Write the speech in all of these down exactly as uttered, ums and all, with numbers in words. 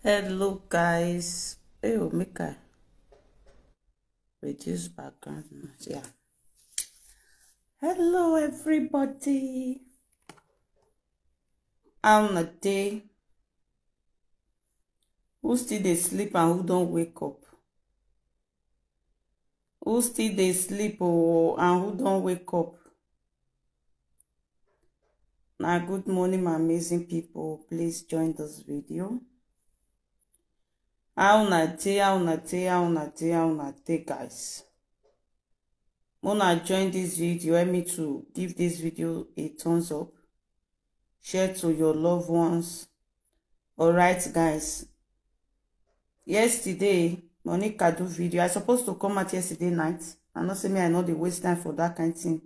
Hello, guys. Hey, oh, make I reduce background noise. Yeah. Hello, everybody. How una dey? Who still dey sleep and who don wake up? Who still dey sleep, oh, and who don wake up? Na good morning, my amazing people. Please join this video. How una dey, how una dey, how una dey, how una dey, guys? Una join this video, help me to give this video a thumbs up. Share to your loved ones. All right, guys. Yesterday, Monica do video. I supposed to come out yesterday night. I know say me, I know dey waste time for that kind thing.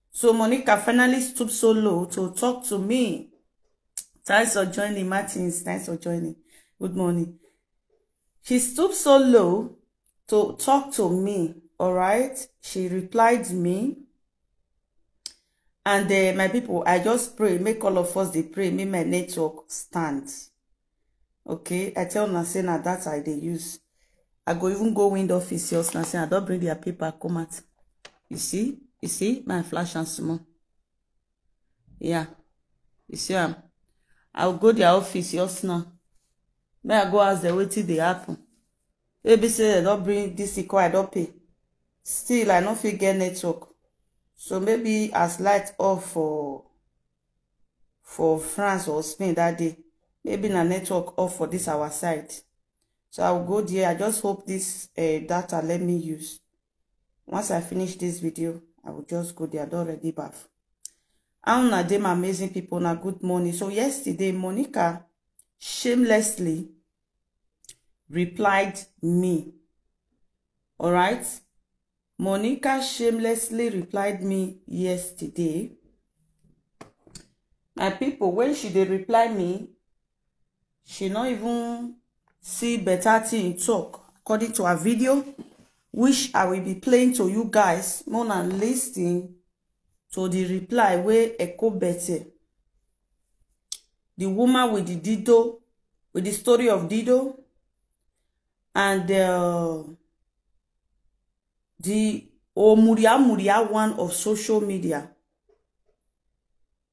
So Monica finally stooped so low to talk to me. Thanks for joining, Martins. Thanks for joining. Good morning. She stooped so low to talk to me. All right. She replied me. And uh, my people, I just pray, make all of us dey pray, make my network stand. Okay, I tell una say na that I dey use. I go even go wind office just now, say I don bring their paper come out. You see, you see, my flash and small. Yeah, you see am. I go go their office just now. May I go ask them wetin dey happen. Maybe say they don bring this thing come, I don pay. Still, I no fit get network. So maybe as light off for for France or Spain that day, maybe na network off for this our side. So I will go there. I just hope this uh, data let me use. Once I finish this video, I will just go there. I don already baff. How una dey, my amazing people? Na good morning. So yesterday, Monica shamelessly replied me. All right? Monica shamelessly replied me yesterday. My people, when she dey reply me, she no even see better thing talk, according to her video, which I will be playing to you guys. Una listen to the reply wey Echo Betty, the woman with the Dido, with the story of Dido, and uh, the Omuria Muria one of social media.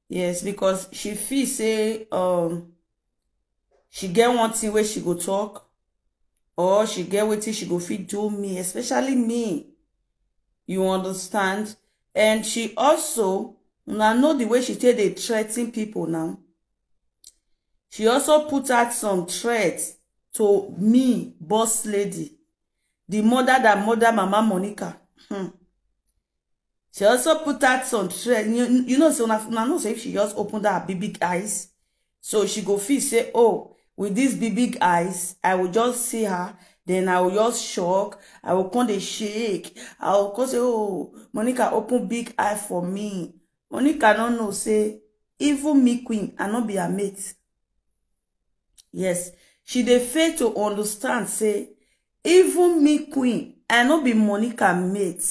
Yes, because she feel say um she get one thing where she go talk, or she get wetin she go fit do me, especially me. You understand? And she also, una know the way she take dey threaten people now. She also put out some threats to me, boss lady, the mother that murder Mama Monica. Hmm. She also put out some threat. You, you know, so una, una know say if she just open that big big eyes, so she go feel say, oh, with these big big eyes, I will just see her, then I will just shock, I will come dey shake, I will come say, oh, Monica open big eye for me. Monica no know say even me queen, I no be her mate. Yes, she dey fail to understand say even me queen, I no be Monica mate.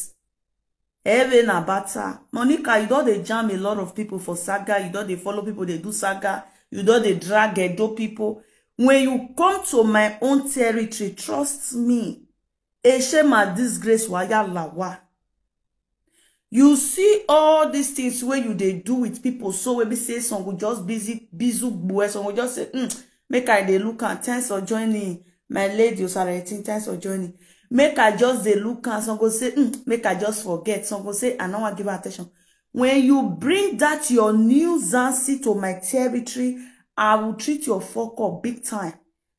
Ebe na bata. Monica, you don dey jam a lot of people for saga. You don dey follow people dey do saga. You don dey drag Edo people. When you come to my own territory, trust me, a shame and disgrace, waya lawa. You see all these things wey you dey do with people, so wey be say some go just busy, bizu gbue, some go just say, mm, make I dey look am, thanks for joining, my lady Osara eighteen, thanks for joining. Make I just dey look am, some go say, mm, make I just forget, some go say, I no wan give her attention. When you bring that your new Zansi to my territory, I will treat your fuck up big time.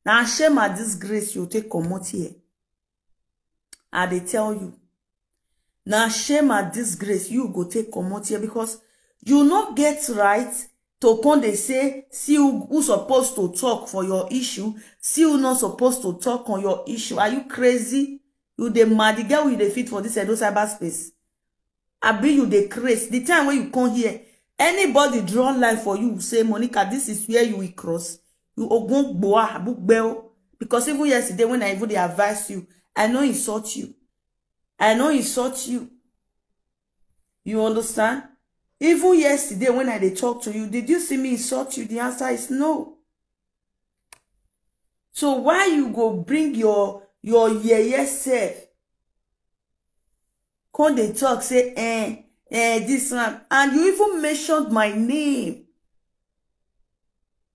Na shame and disgrace you take comot here. I dey tell you. Na shame and disgrace you go take comot here, because you no get right to come dey say, see who, who suppose to talk for your issue, see who no suppose to talk on your issue. Are you crazy? You dey mad? The girl wey you dey fit for this Edo cyberspace. Abi you dey craze? The time wey you come here, anybody draw line for you, say, Monica, this is where you will cross. You ogun gboa, abugbeo. Because even yesterday when I even dey advise you, I no insult you. I no insult you. You understand? Even yesterday when I dey talk to you, did you see me insult you? The answer is no. So why you go bring your your yeye self? Come dey talk say eh eh this one, and you even mentioned my name.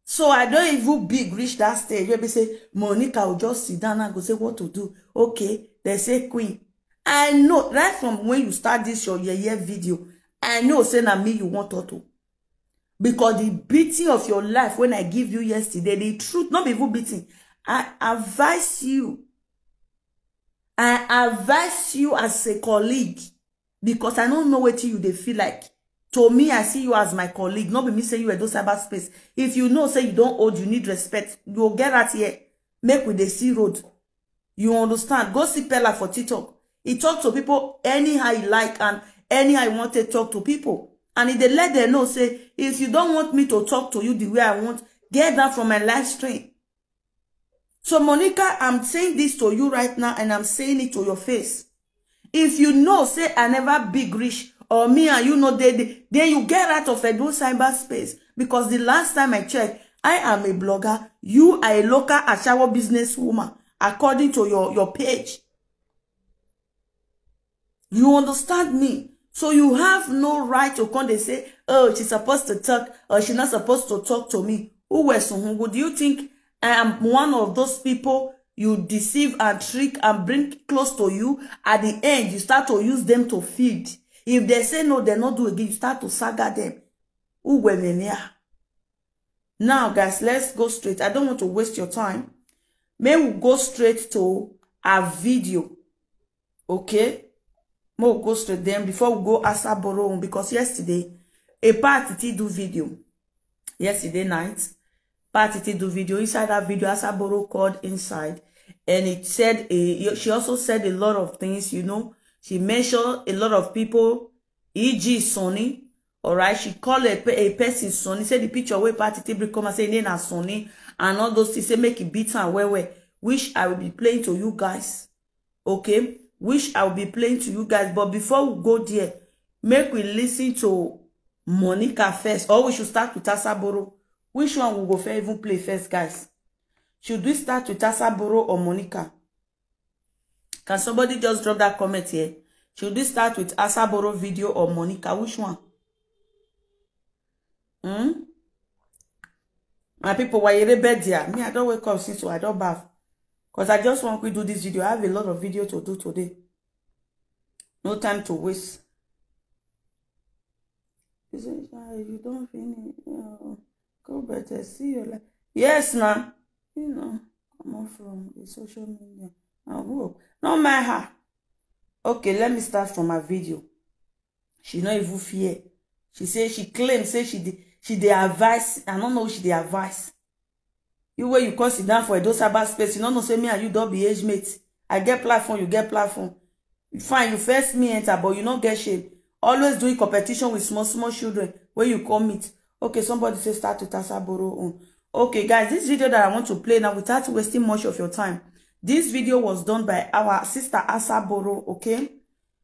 So I don't even big reach that stage where they say Monica will just sit down and go say what to do. Okay, they say queen. I know right from when you start this your yeye video, I know say na me you want to, because the beating of your life when I give you yesterday, the truth, not be even beating. I advise you. I advise you as a colleague, because I don't know what you they feel like. To me, I see you as my colleague, not be me say you are those cyberspace. If you know say you don't hold, you need respect, you go get out here. Make with the C road. You understand? Go see Pella for TikTok. He talk to people anyhow he like and anyhow he want to talk to people. And he dey let them know say, if you don't want me to talk to you the way I want, get down from my live stream. So Monica, I'm saying this to you right now and I'm saying it to your face. If you know say I never big reach or me and you no dey dey, then you get out of Edo cyberspace, because the last time I check, I am a blogger. You are a local Ashawo businesswoman, according to your, your page. You understand me? So you have no right to come and say, oh, she's supposed to talk or she's not supposed to talk to me. Who were some? Do you think I am one of those people you deceive and trick and bring close to you? At the end, you start to use them to feed. If they say no, they not do again, you start to saga them. Who were they? Now, guys, let's go straight. I don't want to waste your time. May we go straight to our video. Okay? May we go straight then before we go Asaboro own, because yesterday, a party do video. Yesterday night, party do video. Inside that video, Asaboro called inside, and it said a, she also said a lot of things. You know, she mentioned a lot of people, e.g., Sonny. All right, she called a, pe- a person Sonny. Said the picture where party bring come and say name na Sonny and all those things. Say make it beat her well well. Which I will be playing to you guys. Okay, which I will be playing to you guys. But before we go there, make we listen to Monica first, or we should start with Asaboro. Which one we go first even play first, guys? Should we start with Asaboro or Monica? Can somebody just drop that comment here? Should we start with Asaboro video or Monica? Which one? Hmm? My people, why you bed there? Me, I don't wake up since, so I don't bath. Because I just want to do this video. I have a lot of video to do today. No time to waste. You say, "Ah, you don't finish. Uh, go better. See you later." Yes, now. You know, come off from the social media. I work. Not my her. Okay, let me start from my video. She not even fear. She say she claims say she dey she dey advise. I don't know who she dey advise. You where you come sit down for Edo cyber space, you don't know say me and you don't be age mates. I get platform, you get platform. Fine, you first me enter, but you not get shame. Always doing competition with small small children where you come meet. Okay, somebody say start with Asaboro own. Okay, guys, this video that I want to play now without wasting much of your time. This video was done by our sister Asaboro, okay?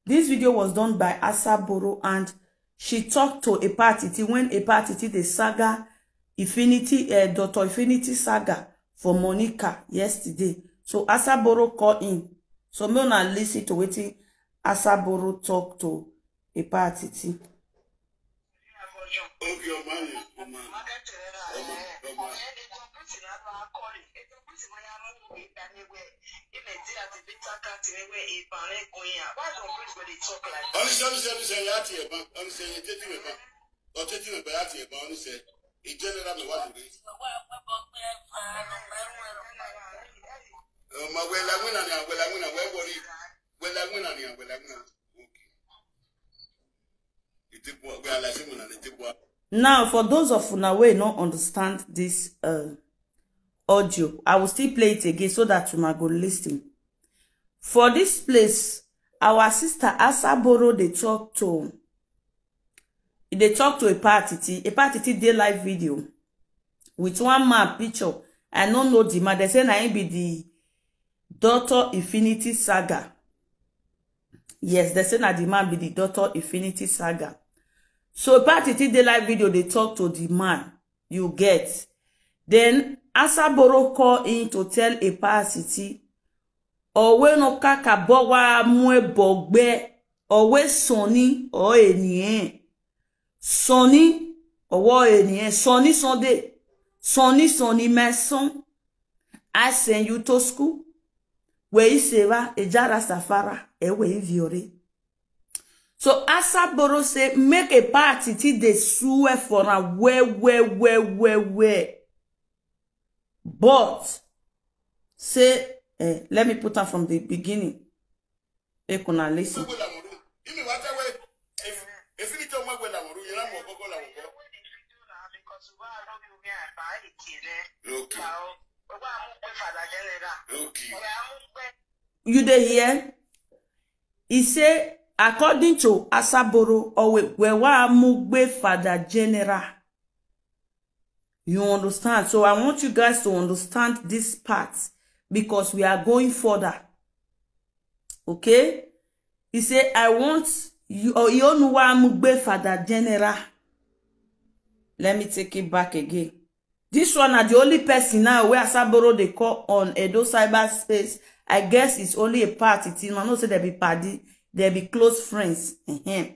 This video was done by Asaboro, and she talked to Epatiti when Epatiti the saga Infinity, uh, Doctor Infinity saga for Monica yesterday. So Asaboro called in. So me una listen to wetin Asaboro talk to Epatiti. Obiọma na-ekwu ma ọma, ọma. Ọnịsha, Ọnịsha, Ọnịsha, ya ti eba. Ọnịsha, ya teti eba. Ọteti eba, ya ti eba, Ọnịsha. I general me wa dure. Ma wela wina ni, wela wina, we worry. Wela wina ni, wela wina. Okay. Now, for those of una wey no understand this uh, audio, I will still play it again so that una go listen. For this place, our sister Asaboro dey talk to dey talk to Epatiti. Epatiti dey live video with one man picture. I no know the man. They say na him be the Doctor Infinity Saga. Yes, they say na the man be the Doctor Infinity Saga. So Patiti dey live video dey talk to the man. You get? Then Asaboro call in to tell Epa Asiti, owe no kaka bo wa mwe bogbe, owe soni o eni en. Soni, owo eni en, soni Sunday. Soni, soni, my son. I send you to school. Where is Eva? Ejara Safara. Ewe Iviore. So Asaboro say make Epa Asiti dey sue for am well, well, well, well, well. But say, eh, let me put am from the beginning. Make una listen. Okay. You dey hear? He say, according to Asaboro, owe we wa mugbe Father General. You understand? So I want you guys to understand this part because we are going further. Okay? He say, I want you, or Ionuwa Mugbe Father General. Let me take it back again. This one na the only person now where Asaboro dey call on Edo cyberspace. I guess it's only Epa Asiti. I know say they be padi, they be close friends. Ehem.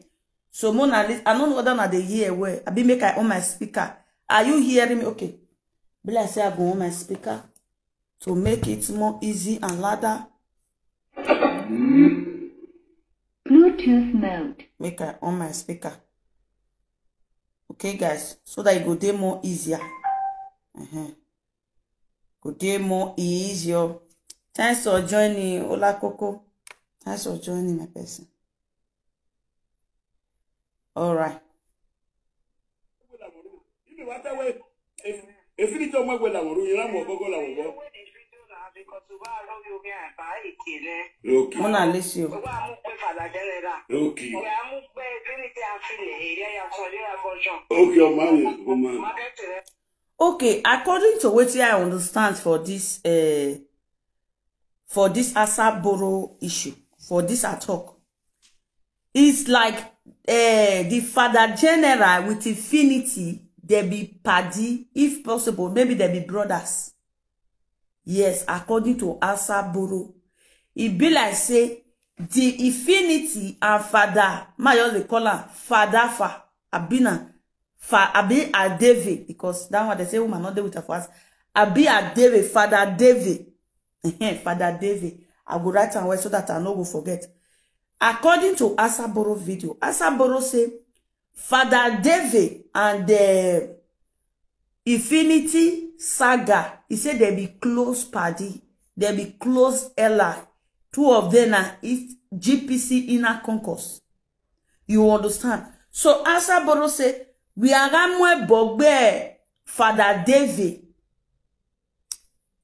So Mona Lisa, I don't know whether na dey hear well. I be make I on my speaker. Are you hearing me? Okay. Be like say I go on my speaker to make it more easy and louder. Bluetooth mode. Make I on my speaker. Okay, guys, so that it go dey more easier. Uh-huh. Go dey more easier. Thanks for joining, Ola Coco. Thanks for joining, my person. All right. Okay. Mona Lisi o. Okay. Okay, ọmọ yẹn, ọmọ yẹn. Okay, according to wetin I understand for this, uh, for this Asaboro issue, for this attack, it's like, uh, the Father General with Infinity, they be padi, if possible, maybe they be brothers. Yes, according to Asaboro, e be like say the Infinity and Father, ma just dey call am Father Fa, Abina, Fa, Abi Adeve, because that one they say woman not dey with her for house. Abi Adeve, Father Deve. Father Deve. I go write am well so that I no go forget. According to Asaboro video, Asaboro say Father Deve and the Infinity Saga, he say they be close padi, they be close ally. Two of them na is G P C inner concourse. You understand? So Asaboro say, we are Ramwe Bogbe, Father Deve.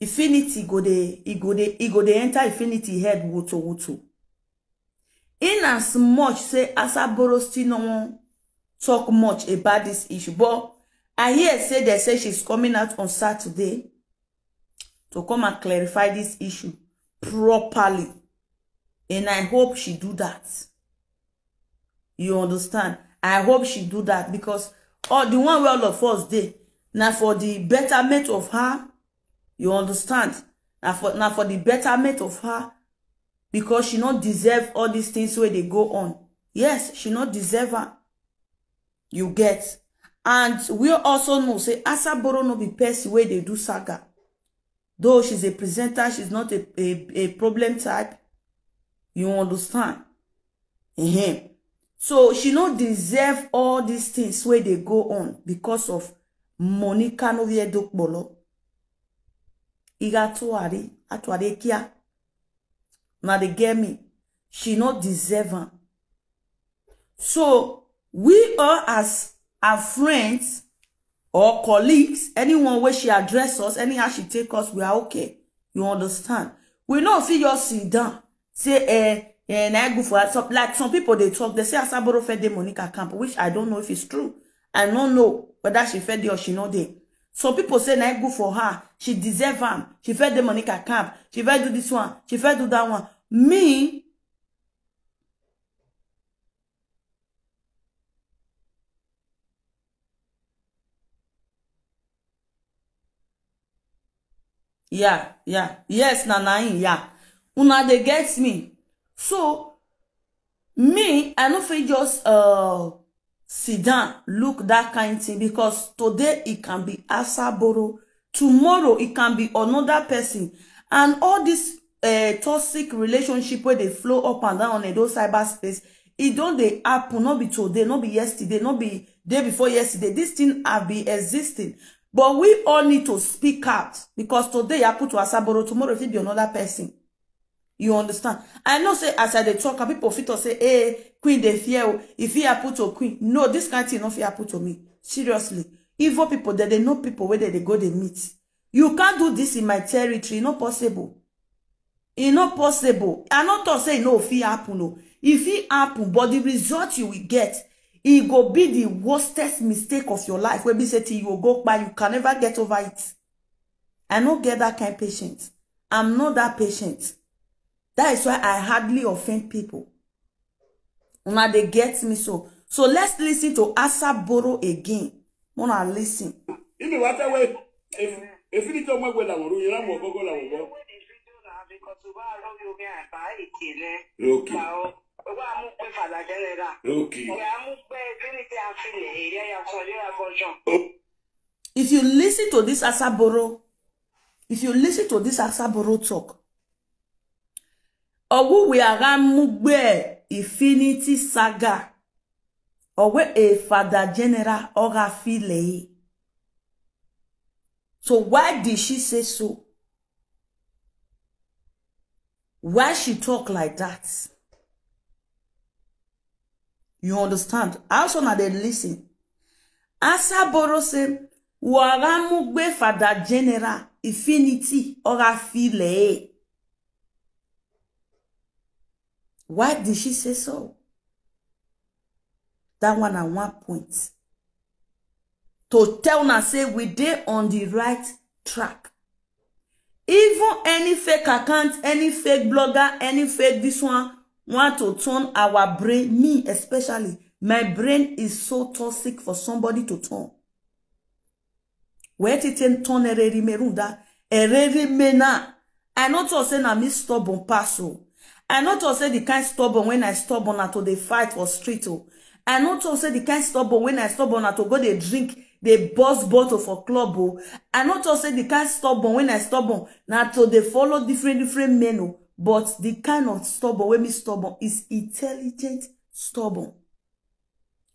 Infinity go dey, e go dey, e go dey enter Infinity head woto woto. In as much say Asaboro still no wan talk much about this issue, but I hear say they say she's coming out on Saturday to come and clarify this issue properly, and I hope she do that. You understand? I hope she do that because all the one where all of us dey, na for the betterment of her. You understand? Na for, na for the betterment of her, because she no deserve all these things where they go on. Yes, she no deserve her. You get? And we also know say Asaboro no be person where they do saga. Though she's a presenter, she's not a, a, a problem type. You understand? Ehem. So she no deserve all these things where they go on because of Monica no vie dokpolo. Iga tuari, atuari kia. Now they get me. She no deserve am. So we all as our friends or colleagues, anyone where she address us, anyhow she take us, we are okay. You understand? We no fit just sit down, say, eh, eh, na good for her. So, like some people they talk, they say Asaboro fed the Monica camp, which I don't know if it's true. I don't know whether she fed the or she no dey. Some people say na good for her, she deserve am, she fed the Monica camp, she fed do this one, she fed do that one. Me, Yeah, yeah. Yes, na na him, yeah. Una dey get me. So, me, I no fit just uh sit down, look that kind thing, because today it can be Asaboro, tomorrow it can be another person. And all this uh, toxic relationship where they flow up and down in those cyberspace, it don't they happen, not be today, not be yesterday, not be day before yesterday. This thing have been existing. But we all need to speak out, because today you put to Asaboro, tomorrow it will be another person. You understand? I know say as I dey talk, and people fit to say, "Hey, queen dey fear o, if he happen to queen." No, this kind thing no fit happen to me. Seriously. Evil people, they, they know people where they, they go, they meet. You can't do this in my territory. Not possible. E no possible. I no talk say e no fit happen o. E fit happen, but the result you will get, e go be the worstest mistake of your life. Wey be say till you go kpai, you can never get over it. I no get that kind patient. I'm not that patient. That is why I hardly offend people. Una dey get me so. So let's listen to Asaboro again. Una listen. Imi wata we, if, if you tell me where I want to, you know, go, go, go, go. Okay. Okay. If you listen to this Asaboro, if you listen to this Asaboro talk, Owu we aramugbe Infinity Saga. Owe a Father General Orafile. So why did she say so? Why she talk like that? You understand? I also now they listen. Asaboro say, "Waramugbe Father General Infinity Orafile." Why did she say so? That one at one point. To tell una say we dey on the right track. Even any fake account, any fake blogger, any fake this one, want to turn our brain, me especially, my brain is so toxic for somebody to turn. Where to turn, turn ereri merunda, ereri mena. I no talk say na me stubborn pass o. I no talk say the kind stubborn when I stubborn na to dey fight for street o. I no talk say the kind stubborn when I stubborn na to go dey drink, dey burst bottle for club o. I no talk say the kind stubborn when I stubborn na to dey follow different, different men o. But the kind of stubborn wey me stubborn is intelligent stubborn.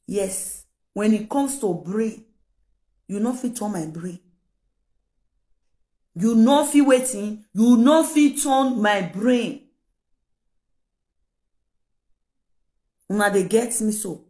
Yes, when it comes to brain, you no fit turn my brain. You no fit wetin, you no fit turn my brain. Una dey get me so.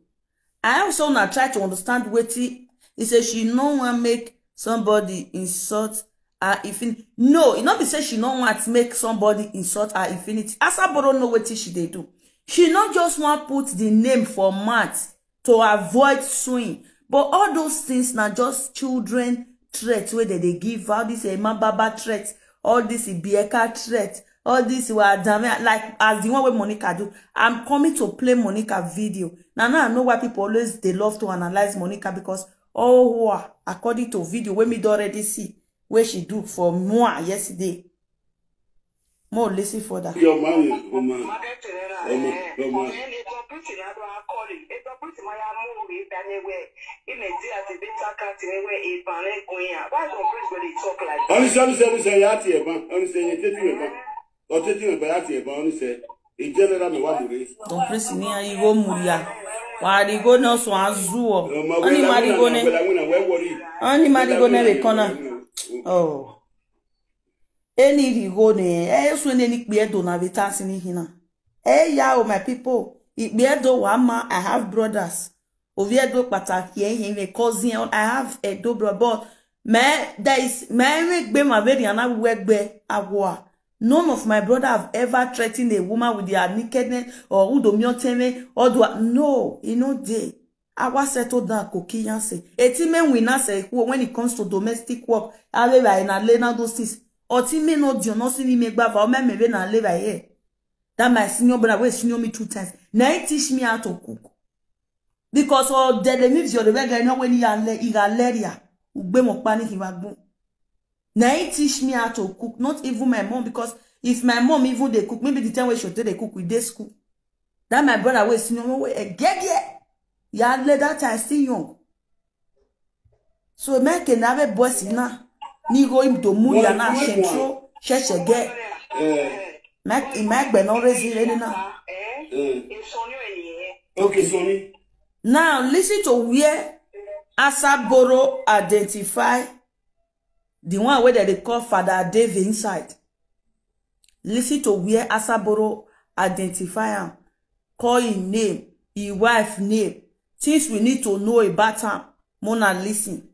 I also una try to understand wetin he say. She no wan make somebody insult her infinity. No, e no be say she no want make somebody insult her infinity. Asaboro know wetin she dey do. She no just wan put the name for mouth to avoid suing. But all those things na just children threat wey dem dey give. All this Emma Baba threat, all this Ibieka threat, all this Wadame, like as the one wey Monica do. I'm coming to play Monica video. Now, now I know why people always they love to analyze Monica, because oh, according to video wey me don already see, wey she do for Mua yesterday. More listen further. Your man is woman. Woman, woman. Honestly, honestly, honestly, honestly, honestly, Don Prince ni ayigo muria. Warigo no so azuo. Oni marigo ne. Oni marigo ne be kona. Oh. Eni rigo ne. Eh, so ne ni kpie do na be tasi ni hina. Eh, yeah, oh, my people. Ikpie do wa ma, I have brothers. Oviedo pàtàkì ẹ̀yin, my cousin, I have Edo brother, but me, there is, me, me gbe ma very ana wegbe agwa. None of my brother have ever threatened a woman with their nakedness or udomioteme or do, no, e no dey. Awa settle down, kokiyanse. Eti me wina se, when it comes to domestic work, I live in a lena those things. Oti me no dio no si ni me gba va, o me me ve na live here. That my senior brother, wey senior me two times. Na he teach me how to cook. Because all the, the means you're the way I know when you are le-, you are leria. Ugbe mo pani ki wa gbon. Na he teach me how to cook, not even my mom, because if my mom even dey cook, maybe the time wey she dey cook, we dey school. That my brother wey senior one wey egege, yeah, that time still young. So make na be boss na ni go him to mu ya na shentro sheshege. Make make be no raise any na. Okay, Sonny. Now listen to where Asaboro identify the one wey dem dey call Father Dave inside. Listen to where Asaboro identify am, call him name, him wife name, things we need to know about am. Mona listen,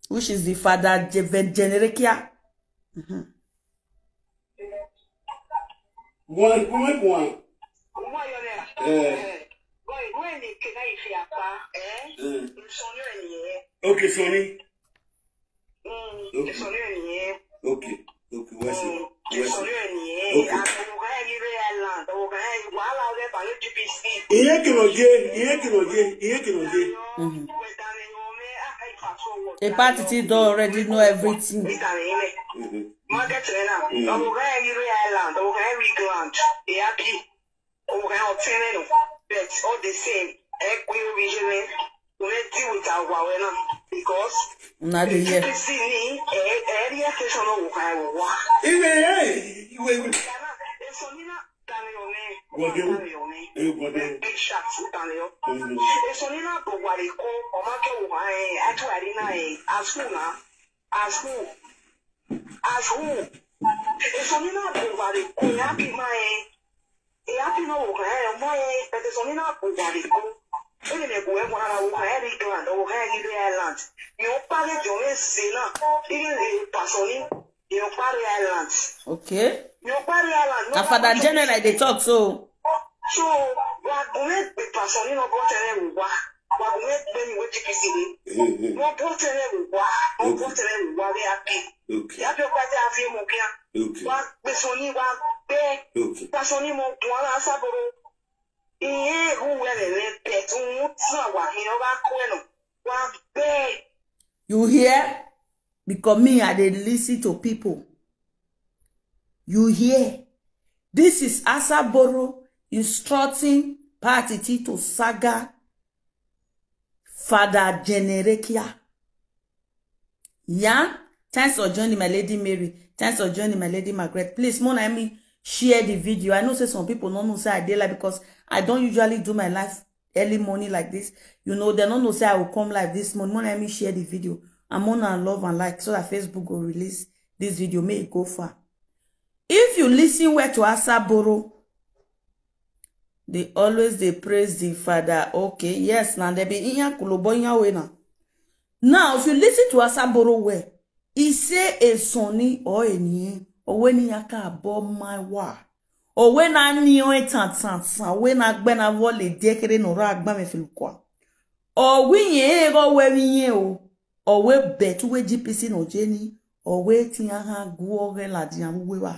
which is the Father Jeven Generekia. One, one, one. Okay, Sonny. Okay. Okay, what's it? What's it? Okay. Ihe kinoje, ihe kinoje, ihe kinoje. A party don already know everything. Market Rena, Owogan Eri Island, Owogan Eri Grand, Eapi, Owogan Otenenu, but all the same, Ekwe Original, we deal with our Wawena because Una dey hear. APC ni area station Owogan Ewowa. Iwe, hey, iwe, iwe. Esonina Daniel, Wọ́n dé o. Daniel, Ẹ gbọ́dọ̀. Big shots to Daniel. Mhm. Esonina Bogwari ko, Omake Owogan, Atu Arena, Asuna, Asu, Asu. Esonina Bogwari ko, Happy Mae. Happy no Owogan, Mae, but Esonina Bogwari ko. Ene ne kuwe kwa na Owogan, Eri Grand, Owogan, Eri Island. Mi o pare jo me sena. Iri e pasoni. Mi o pare Island. Okay. Mi o pare Island. Na Father General dey talk so. So, wa gome pe pasoni no bo tene wa. Wa gome pe ni we APC ni. Mhm. No bo tene wa. No bo tene wa we Happy. Okay. Ya pe o pa te afi mo kia. Okay. Wa pe soni wa pe. Okay. Pasoni mo kwa na Asaboro. Iye hu we le le pe tu mu tsa wa. Ino ba ko no. Wa pe. You hear? Because me, I dey listen to people. You hear? This is Asaboro instructing party to saga Father Generekia. Yeah? Thanks for joining, my lady Mary. Thanks for joining, my lady Margaret. Please, Mona, help me share the video. I know say some people don't know say I dey live because I don't usually do my live early morning like this. You know, they don't know say I will come live this morning. Mona, help me share the video. And Mona, love and like so that Facebook will release this video. May it go far. If you listen well to Asaboro, they always they praise the Father. Okay, yes, now they be inya kulobo inya we na. Now, if you listen to Asaboro well, he say a Sonny or a nie or when he aka abo my wa or when I ni o tan tan tan when I gbe na vole dekere no ra gba me filukwa. Or we ye go we we ye o or we bet we GPC no Jenny or we ti ha gu o ge la di an we wa.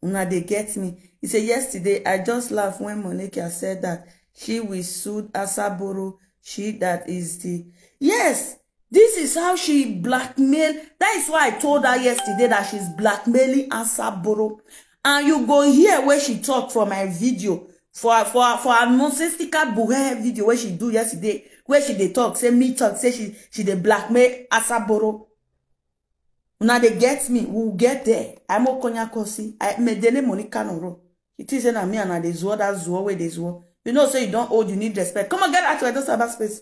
Una dey get me. He said, yesterday, I just laughed when Monica said that she will sue Asaboro. She that is the... Yes, this is how she blackmail. That is why I told her yesterday that she's blackmailing Asaboro. And you go hear where she talk for my video. For for for her nonsensical buhe video where she do yesterday, where she dey talk, say me talk, say she she dey blackmail Asaboro. Una dey get me, we will get there. I'm Okonya Kosi. I Medele Monica Noro. It is na me and I dey zuo that zuo where they zuo. You know, say you don't old, you need respect. Come on, get out of your cyber space.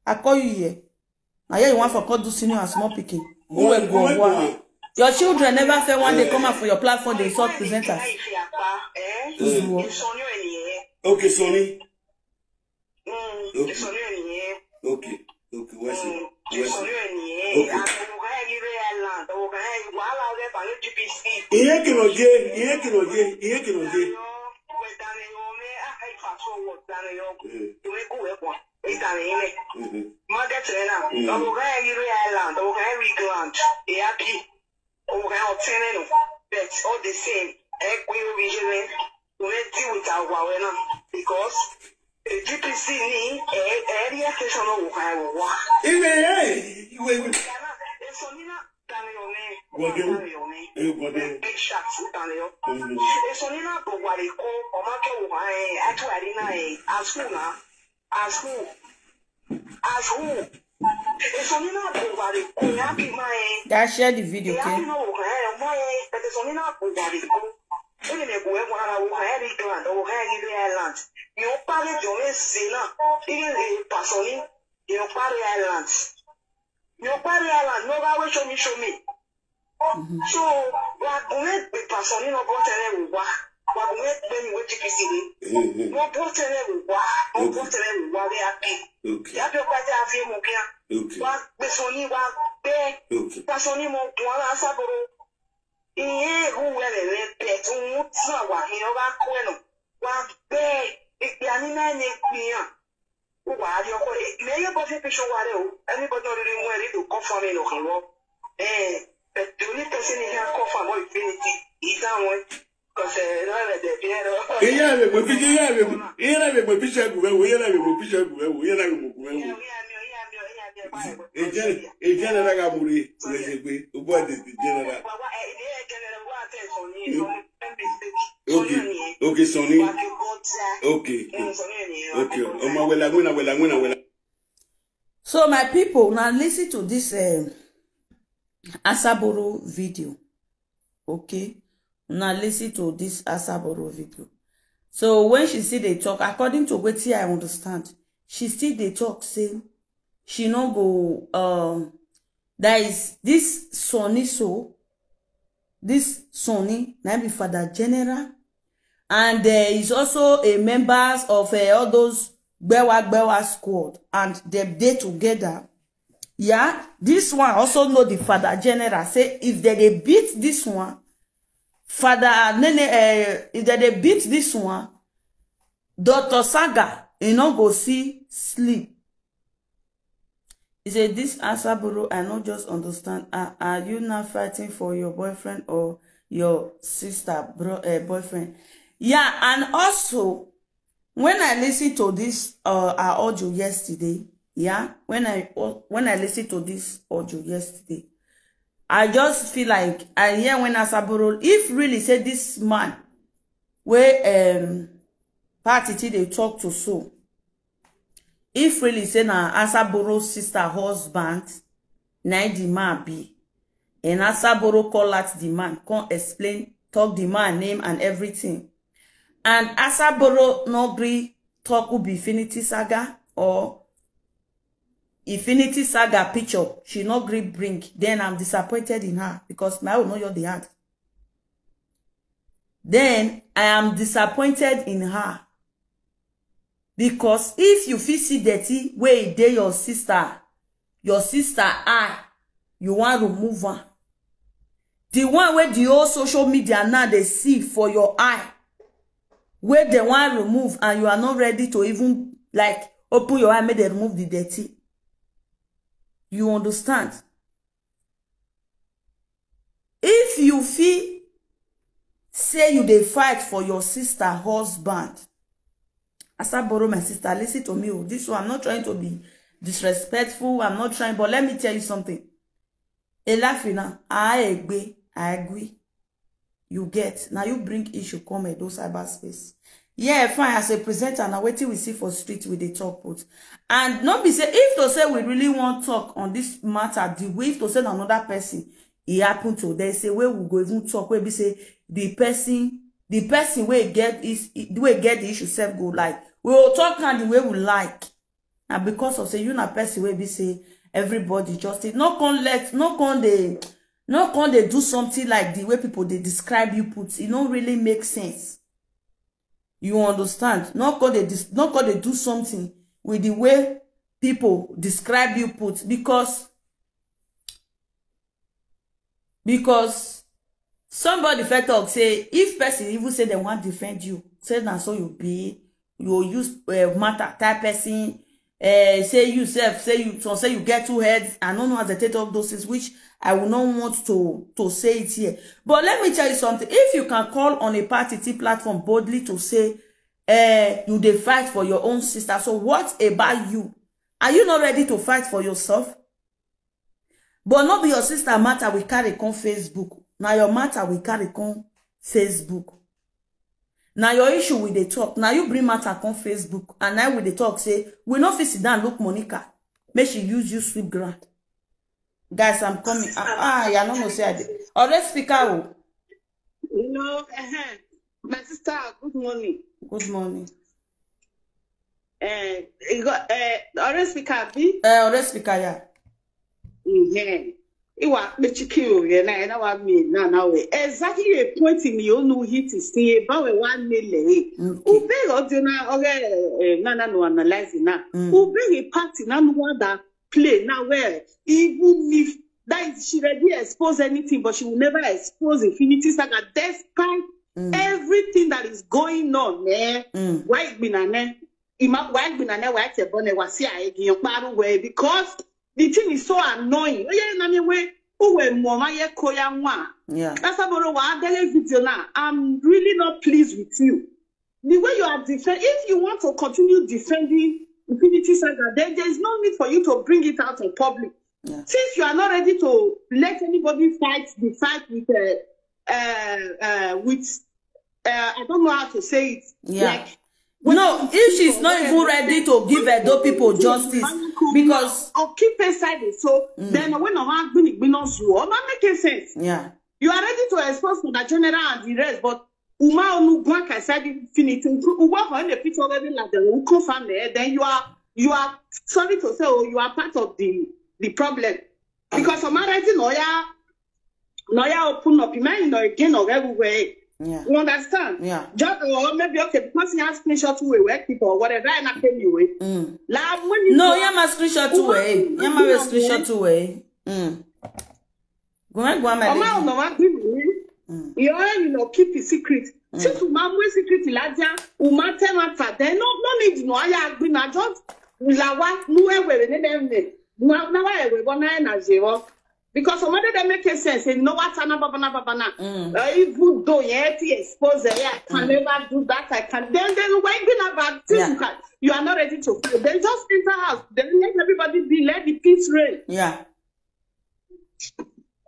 I call you here. Now here you want for call do senior and small picking. Who will go one? Your children never say one day come out for your platform, they insult presenters. Zuo. Okay, Sonny. Mm, Sonny. Okay. Okay, what's it? Ìsọ̀rí ẹ̀ nìyẹn. Okay. Àwọn ọ̀gá ẹ̀ rí rẹ̀ island, àwọn ọ̀gá ẹ̀ wàhálà ọ̀gá ẹ̀ bá lójú bí sí. Ihe kinoje, ihe kinoje, ihe kinoje. Ìwé kúwèé pọ̀, ìtàn ìlẹ̀. Mhm. Market rẹ̀ náà, àwọn ọ̀gá ẹ̀ rí rẹ̀ island, àwọn ọ̀gá ẹ̀ rí grand, ìyá bí. Àwọn ọ̀gá ẹ̀ ọ̀tẹ́rẹ̀ nù, but all the same, ẹ pé orí ṣe rẹ̀, ìwé deal with àwa wẹ̀ náà, because A G P C ní ẹ̀ ẹ̀ rí ẹ̀ tẹ̀sán náà wò ká ẹ̀ wò wá. Iwe, hey, iwe, iwe. Gode. Eh, Gode. Big shot, who can you? Eso ni na bo wari ko, o ma ke wo ha, eh, atu ari na, eh, as who na? As who? As who? Eso ni na bo wari ko, ya ki ma, eh. Guys, share the video, okay? Ya ki no wo ha, eh, ma, eh, but eso ni na bo wari ko. Ele me go, eh, wa, wa, eh, England, wo, eh, England. Yo pare jo me se na. Ile, eh, pasoni. Yo pare Ireland. Yo pare Ireland. No ga we show me, show me. So, wa gume pe pasoni no bo tele wa. Wa gume pe ni we G P C ni. No bo tele wa. No bo tele wa we happy. Okay. Ya bi o pa te a fi mo kia. Okay. Wa pe soni wa pe. Okay. Pasoni mo kwa la sa boro. Iye hu we le le pe tu mu tsa wa. Yo ga kwe no. Wa pe. Ikpe ani na ne kpiyan. Who are you? May you body picture ware o. Anybody not really where you come from in Ohio? Eh, but the only person in here come from Infinity is that one. Because, eh, no, the piano. Iya be mo picture, iya be mo, iya be mo picture gube wo, iya be mo picture gube wo, iya be mo gube wo. Ejere, ejere na ga muri, we se gbe, o bo de ejere na. Okay, okay, Sonny. Okay, okay. Oma wela, wela, wela, wela, wela. So my people, now listen to this, um, Asaboro video. Okay? Now listen to this Asaboro video. So when she see they talk, according to what I understand, she still they talk say she no go, um, there is this Sonny so, this Sonny, na be Father General, and, uh, he's also a members of, uh, all those Gbewa Gbewa squad, and they dey together. Yeah, this one also know the Father General. Say if they dey beat this one, Father Nene, uh, if they dey beat this one, Doctor Saga, he no go see sleep. He said, "This Asaboro, I not just understand. Are, are you not fighting for your boyfriend or your sister, bro, uh, boyfriend?" Yeah, and also, when I listened to this, uh, our audio yesterday, yeah, when I, when I listened to this audio yesterday, I just feel like I hear when Asaboro, if really say this man, where, um, party till they talk to so, if really say na Asaboro sister husband, na the man be. And Asaboro call out the man, come explain, talk the man name and everything. And Asaboro no gree talk who be Infinity Saga or Infinity Saga picture. She no gree bring. Then I'm disappointed in her because my own no your the hand. Then I am disappointed in her. Because if you fit see dirty wey dey your sister, your sister eye, you wan remove am. The one wey the whole social media now dey see for your eye, wey dem wan remove and you are not ready to even, like, open your eye make dem remove the dirty. You understand? If you fit say you dey fight for your sister husband, Asaboro, my sister, listen to me o. This one, I'm not trying to be disrespectful. I'm not trying, but let me tell you something. Elafina, I agree, I agree. You get, now you bring issue come at those cyberspace. Yeah, fine. As a presenter, now wetin we see for street, we dey talk put. And not be say, if to say we really want talk on this matter, the way if to say na another person, e happen to, there is a way we go even talk, wey be say the person, the person wey get is, wey get the issue self go like. We will talk am the way we like. Na because of say you na person wey be say everybody just dey, no come let, no come dey, no come dey do something like the way people dey describe you put. E no really make sense. You understand? No come dey dis-, no come dey do something with the way people describe you put, because, because somebody fit talk say if person even say dem wan defend you, say na so you be, you go use, eh, matter type person, eh, say you sef, say you, some say you get two heads. I no know as dem take talk those things, which I will not want to, to say it here. But let me tell you something. If you can call on a party T platform boldly to say, eh, you dey fight for your own sister, so what about you? Are you not ready to fight for yourself? But no be your sister matter we carry come Facebook. Na your matter we carry come Facebook. Na your issue we dey talk. Na you bring matter come Facebook. And now we dey talk say we no fit sit down look Monica. Make she use you sweep ground. Guys, I'm coming. Ah, ah, yeah, no, no, say I dey. Already speaker. Oh. You know, uh-huh. My sister, good morning. Good morning. Uh, you got uh, already speaker, B? Uh, already speaker, yeah. Mm-hmm. Iwa kpechiki oye na ena wa mi na na we exactly a point in your new hit is the about a one million. Ube odina oge na na no analyze na. Ube he party na no other play na where even if that is she ready expose anything but she will never expose Infinity Saga despite everything that is going on. Eh? Why be na ne? Ima why be na ne why te bone wasi a egi yon paru we because the thing is so annoying. Oye na mi we uwe mo ma ye koya nwa. Yeah. That's about why I dele video now. I'm really not pleased with you. The way you are defend, if you want to continue defending Infinity Saga, then there is no need for you to bring it out in public. Yeah. Since you are not ready to let anybody fight the fight with uh, uh, uh, with uh, I don't know how to say it. Yeah. Like No, if she's not even ready to give Edo people justice, because or keep aside it. So then when I want to be not sure, not making sense. Yeah. You are ready to expose for the general and the rest, but Uma Onugwa can say it finit. Uwa on the picture already like the Uko family, then you are you are sorry to say, oh, you are part of the the problem. Because I'm already no yeah, no yeah, open up. Imagine no again or everywhere. Yeah. You understand? Yeah. Just or maybe okay because he has screenshot to a work people or whatever and I came you with. Mm. La when you No, go- yeah, my screenshot too, eh? Yeah, my screenshot too, eh? Mm. Go on, go on, my Oma lady. Oma give me. You already know keep a secret. Since Uma we secret laja, Uma tell matter. Then no no need no aya gbin na just lawa nu ewe ne dem ne. Na na wa ewe bo na na zero. Because some other dem make a sense. Say no what na baba na baba na. Uh, even though yeah, he expose yeah, I can never do that. I can then then why be na bad thing Yeah. You can you are not ready to fight. Then just enter house. Then let everybody be let the peace reign. Yeah.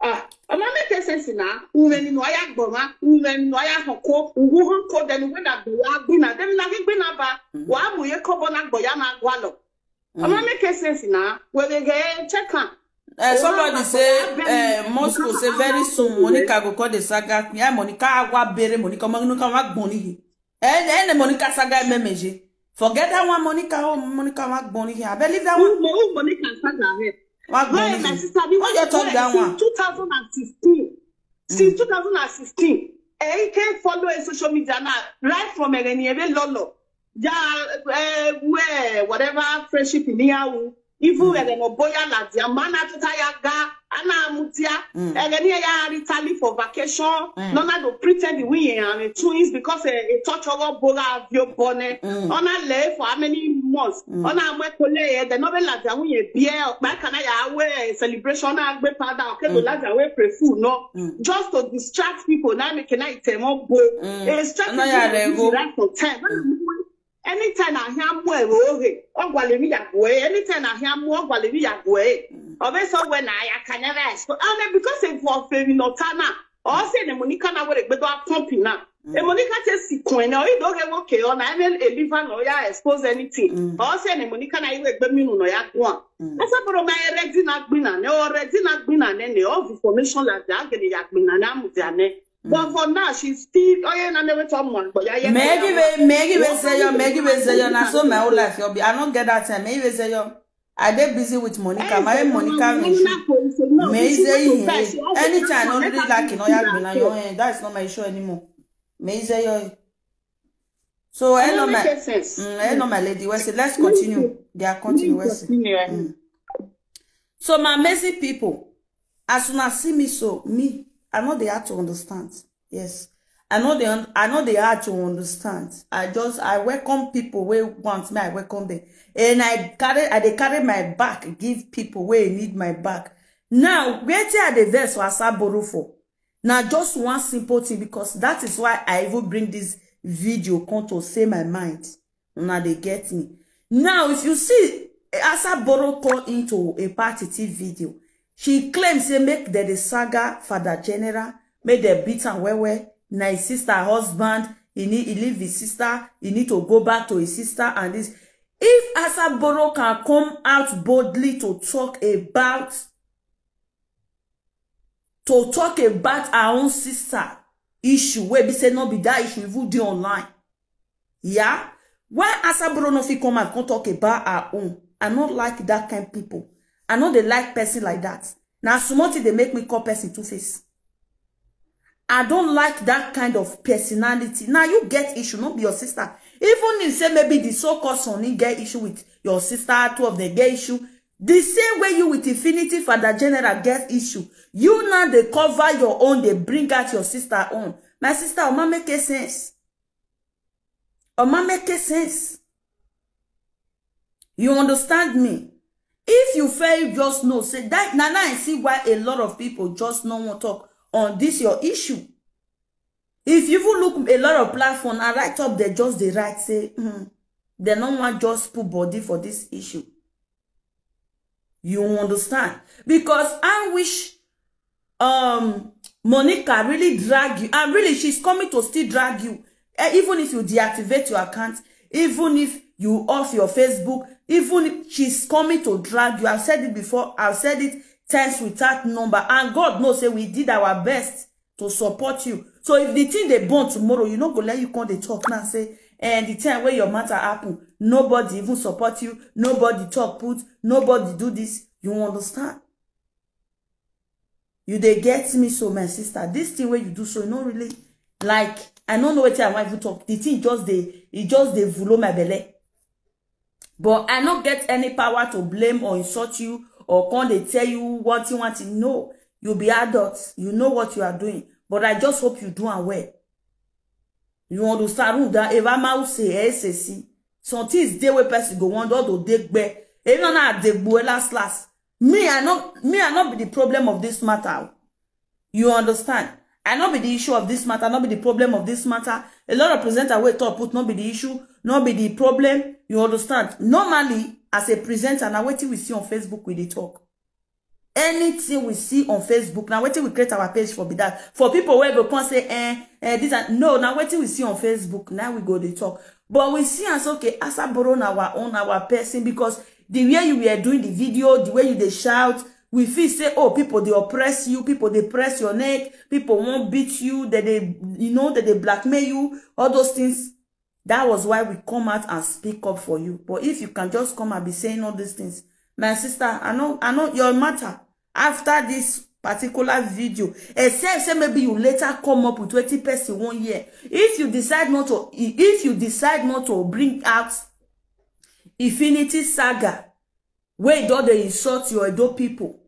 Ah, ama make sense na. Uwe ni no aya gboma, uwe ni no aya hoko, uwe hoko then uwe na gboya gbina, then na gbina ba. Wa mu ye kobo na gboya na gwalo. Ama make sense na. We we get check am. Uh, somebody say uh, Moscow say very soon Monica go call the saga. Yeah, Monica wa bere Monica Monica wa gboni. Eh, eh, Monica saga memeje. Forget that one, Monica. Oh, Monica wa gboni. I believe that one. Who Monica saga here? Wa Why my gboni. sister? Because Why you talk that since one? two thousand and sixteen, since two thousand and sixteen, eh, he can follow a social media now, right from Ereniebe Lolo. Yeah, uh, where whatever friendship in Yahoo, even Ereno Boya Ladia, Mana Tutayaga, Ana Mutia, Ereni ya Italy for vacation, Nona do pretend the way and twins because a touch over Bola Avio Bone, Ona le for how many months, Ona Mwe Kole, the Nobel Ladia, we beer, Bakana Yahweh celebration, Agbe Pada, okay, the Ladia, we pray food, no, just to distract people, now make a night, eh, more boy, a strategy Ana ya that is rego. Right for time. Anytime I hear more oge, ogwalemi ya gwe. Anytime I hear more ogwalemi ya gwe. Obe so when I I can never explain. And then because of for fame no tana. Or say the Monica na where they do a company na. The Monica just sick when no you don't get okay on I mean a liver no ya expose anything. Or say the Monica na you be minu no ya go. That's a bro my ready na gbina. No ready na gbina ne ne of information like that get ya gbina na mu ya ne. But for now, she's still. Oh yeah, I never talk more. But yeah, yeah. Megi we megi we say yo megi we say yo na so my whole life yo be. I don't get that time. Megi we say yo. I dey busy with Monica. My Monica me. Me say anytime I don't really like you know ya be na your hand. That's not my issue anymore. Me say yo. So I know my Make sense. Mm, I know my lady. We say let's continue. They are continue. We say. Continue. So my amazing people, as soon as see me so, me, I know they hard to understand. Yes. I know they un- I know they hard to understand. I just I welcome people where want me, I welcome them. And I carry I they carry my back, give people where need my back. Now, where I the verse was I borrow for? Now just one simple thing because that is why I even bring this video come to say my mind. Now they get me. Now, if you see Asa Boro call into a party T V video, She claim say make dem dey saga Father General, make dem beat am well well. Na his sister husband, he need, he leave his sister, he need to go back to his sister and this. If Asaboro can come out boldly to talk about, to talk about her own sister issue, wey be say no be that issue even dey online. Yeah? Why Asaboro no fit come out come talk about her own? I no like that kind people. I no dey like person like that. Na small thing dey make me call person two face. I don't like that kind of personality. Now you get issue, no be your sister. Even if say maybe the so-called Sonny get issue with your sister, two of them get issue. The same way you with Infinity Father General get issue. You now dey cover your own, dey bring out your sister own. My sister, Oma make a sense. Oma make a sense. You understand me? If you fail, just know, say that, na, na, I see why a lot of people just no wan talk on this your issue. If you even look a lot of platform, I write up, they just dey write, say, mm, they no wan just put body for this issue. You understand? Because I wish, um, Monica really drag you, and really she's coming to still drag you. Eh, even if you deactivate your account, even if you off your Facebook, even if she's coming to drag you. I've said it before, I've said it times without number, and God knows say we did our best to support you. So if the thing dey burn tomorrow, you no go let you come dey talk now say, and the time where your matter happen, nobody even support you, nobody talk put, nobody do this. You understand? You dey get me so, my sister. This thing where you do so, you no really like. I don't know what I want to talk. The thing just dey, it just dey vulo my belly. But I no get any power to blame or insult you or come dey tell you one thing, one thing. No, you be adult. You know what you are doing. But I just hope you do am well. You understand? Who that ever mouth say S A C. Some things dey where person go want all to dig back. If not, na dey go last last. Me, I no, me, I no be the problem of this matter. You understand? I no be the issue of this matter, no be the problem of this matter. A lot of presenter wey talk put no be the issue, no be the problem. You understand? Normally, as a presenter, na wetin we see on Facebook we dey talk. Anything we see on Facebook, na wetin we create our page for be that. For people wey go come say, eh, eh, this and no, na wetin we see on Facebook, now we go dey talk. But we see as okay, Asaboro na our own, our person, because the way you were doing the video, the way you dey shout, we feel say, oh, people dey oppress you, people dey press your neck, people wan beat you, they dey, you know, they dey blackmail you, all those things. That was why we come out and speak up for you. But if you can just come and be saying all these things, my sister, I know, I know your matter. After this particular video, except say maybe you later come up with twenty person one year. If you decide not to, if you decide not to bring out Infinity Saga, wey don dey insult your Edo people,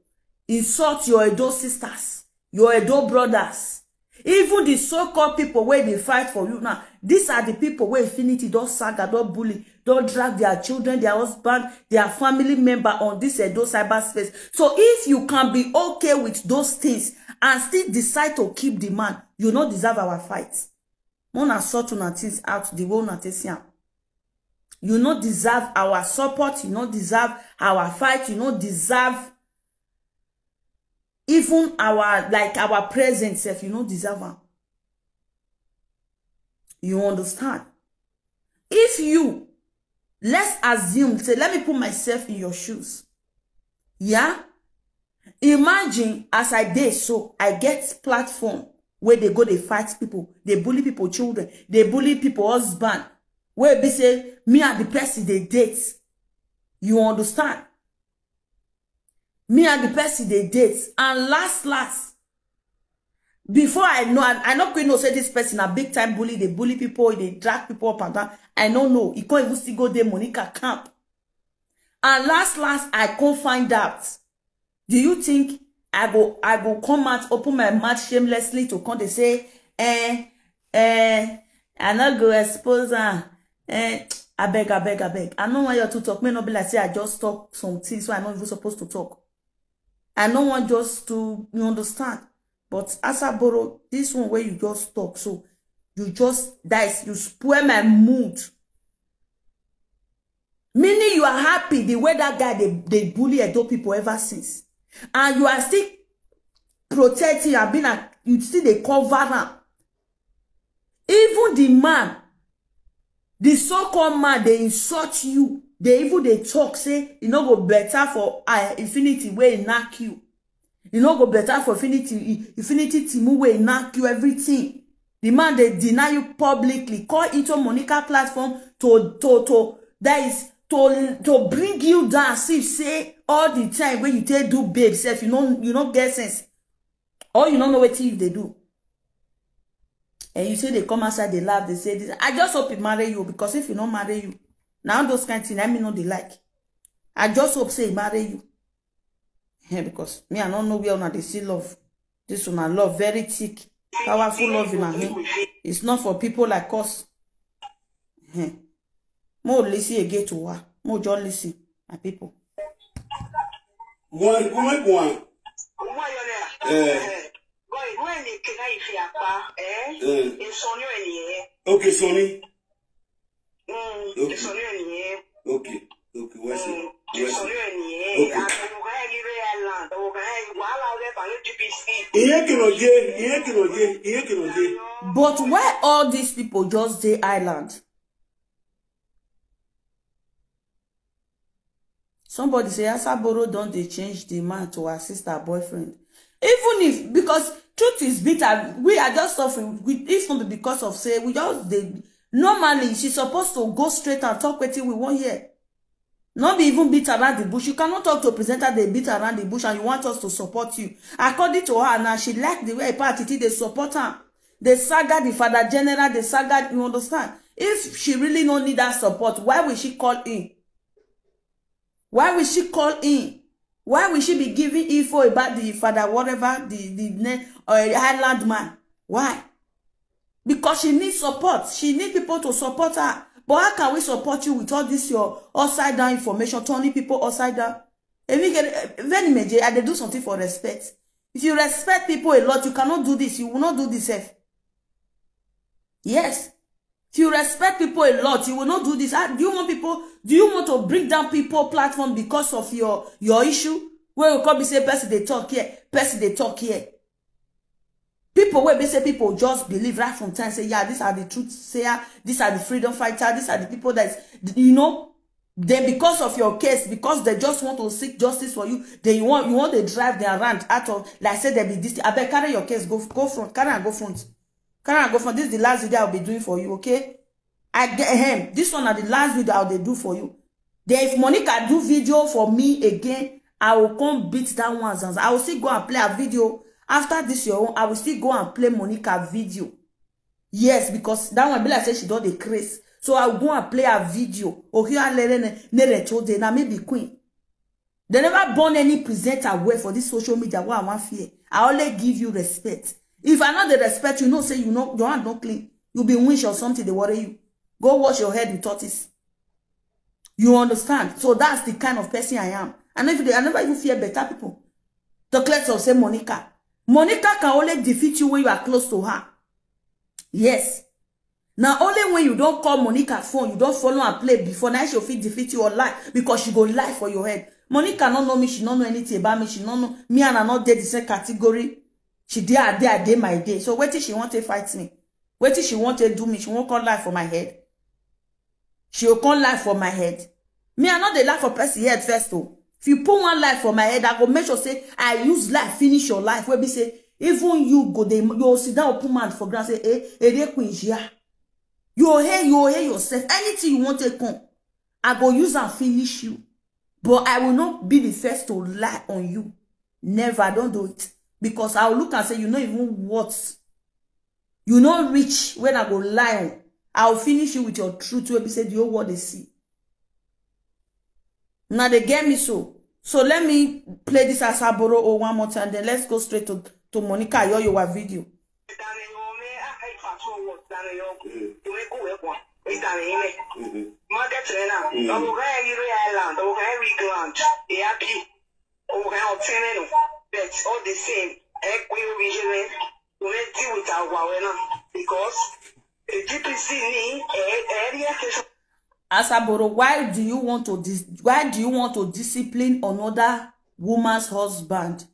insult your Edo sisters, your Edo brothers, even the so-called people wey dey fight for you now. These are the people wey Infinity don saga, don bully, don drag their children, their husband, their family member on this Edo cyberspace. So if you can be okay with those things and still decide to keep the man, you no deserve our fight. Una sort una things out the way una take see am. You no deserve our support, you no deserve our fight, you no deserve even our, like, our presence sef, you no deserve am. You understand? If you, let's assume, say, let me put myself in your shoes. Yeah? Imagine as I dey so, I get platform where they go, they fight people, they bully people children, they bully people husband, where be say me and the person they date. You understand? Me and the person they date, and last last, before I know, I, I no quick know say this person a big time bully, they bully people, they drag people up and down. I no know. He can't even still go there, Monica camp. And last last, I can't find out. Do you think I go, I go come out, open my mouth shamelessly to come, they say, eh, eh, I not go expose her. Eh, I beg, I beg, I beg. I no want you to talk. May not be like say I just talk some things, so I not even supposed to talk. I no want just to, you understand. But Asaboro, this one where you just talk, so you just, that is, you spoil my mood. Meaning you are happy the way that guy they, they bully Edo people ever since. And you are still protecting and being a, you still dey cover am. Even the man, the so-called man, they insult you. They even dey talk say e no go better for uh, Infinity wey e knack you. E no go better for Infinity, Infinity Timu wey e knack you everything. The man dey deny you publicly, call into Monica platform to to to that is to to bring you down. See say all the time when you take do babe self, you no you no get sense, or you no know wetin you dey do. And you say they come outside, they laugh, they say this. I just hope he marry you, because if he no marry you, now those kind thing I mean no dey like. I just hope say he marry you. Yeah, because me I don't know where una dey see love. This una love very thick, powerful love in her hand. It's not for people like us. Eh. Mo listen again to her. Mo just listen, my people. One, one, one. Eh. Eh. Okay, Sonny. Mm, okay. Okay. Okay, what's it? What's it? Okay. Ihe kinoje, ihe kinoje, ihe kinoje. But why all these people just dey island? Somebody say Asaboro don dey change the man to her sister boyfriend. Even if, because truth is bitter, we are just suffering. We, if not because of say, we just dey, normally she supposed to go straight and talk wetin we wan hear. No be even beat around the bush. You cannot talk to a presenter, they beat around the bush and you want us to support you. According to her now, she like the way Ipa Titi dey support am. They saga the father general, they saga, you understand? If she really no need that support, why will she call in? Why will she call in? Why will she be giving info about the father, whatever, the the ne- uh, island man? Why? Because she needs support. She needs people to support her. But how can we support you with all this your upside down information, turning people upside down? If you get, eh, very major, I dey do something for respect. If you respect people a lot, you cannot do this. You will not do this self. Yes. If you respect people a lot, you will not do this. Ah, do you want people? Do you want to bring down people platform because of your your issue? Where you come be say person dey talk here, person dey talk here. People wey be say people just believe right from time say, yeah, these are the truth sayer, these are the freedom fighter, these are the people that is, you know, then because of your case, because they just want to seek justice for you, then you want you want to drive them around out of like say they be this. I beg, carry your case, go go front, carry and go front, carry and go front. This is the last video I'll be doing for you, okay? I get him. This one are the last video I'll dey do for you. Then if Monica do video for me again, I will come beat that one, Zanza. I will still go and play a video after this your own. I will still go and play Monica video. Yes, because that one be like say she don dey craze. So I will go and play a video. Ohio Alere ne ne reto de na me be queen. They never born any presenter well for this social media. What I want fear. I only give you respect. If I not the respect, you know say you know your hand not clean. You be winch or something. They worry you. Go wash your head with tortoise. You understand? So that's the kind of person I am. I never, I never even fear better people. The clerks of say Monica. Monica can only defeat you when you are close to her. Yes. Now only when you don't call Monica phone, you don't follow and play before. Now she'll fit defeat you or lie because she go lie for your head. Monica don't know me, she don't know anything about me, she don't know me and I not dey the same category. She dey her day, I dey my day. So wetin she want to fight me? Wetin she want to do me? She won't call lie for my head. She will come lie for my head. Me, I not dey lie for person head first though. If you put one lie for my head, I go make sure say I use lie finish your life. Where be say even you go dey you sit down open mouth for ground say eh eh dey queen here. You hear you hear yourself. Anything you want to come, I go use and finish you. But I will not be the first to lie on you. Never, I don't do it because I will look and say you not even what you not reach when I go lie on. I will finish you with your truth. Will be said the whole world they see. Now they get me so. So let me play this Asaboro O one more time. Then let's go straight to, to Monica Ayoyowa video. Island, but all the same, we deal with our now because the G P C ni area station. Asaboro, why do you want to dis why do you want to discipline another woman's husband,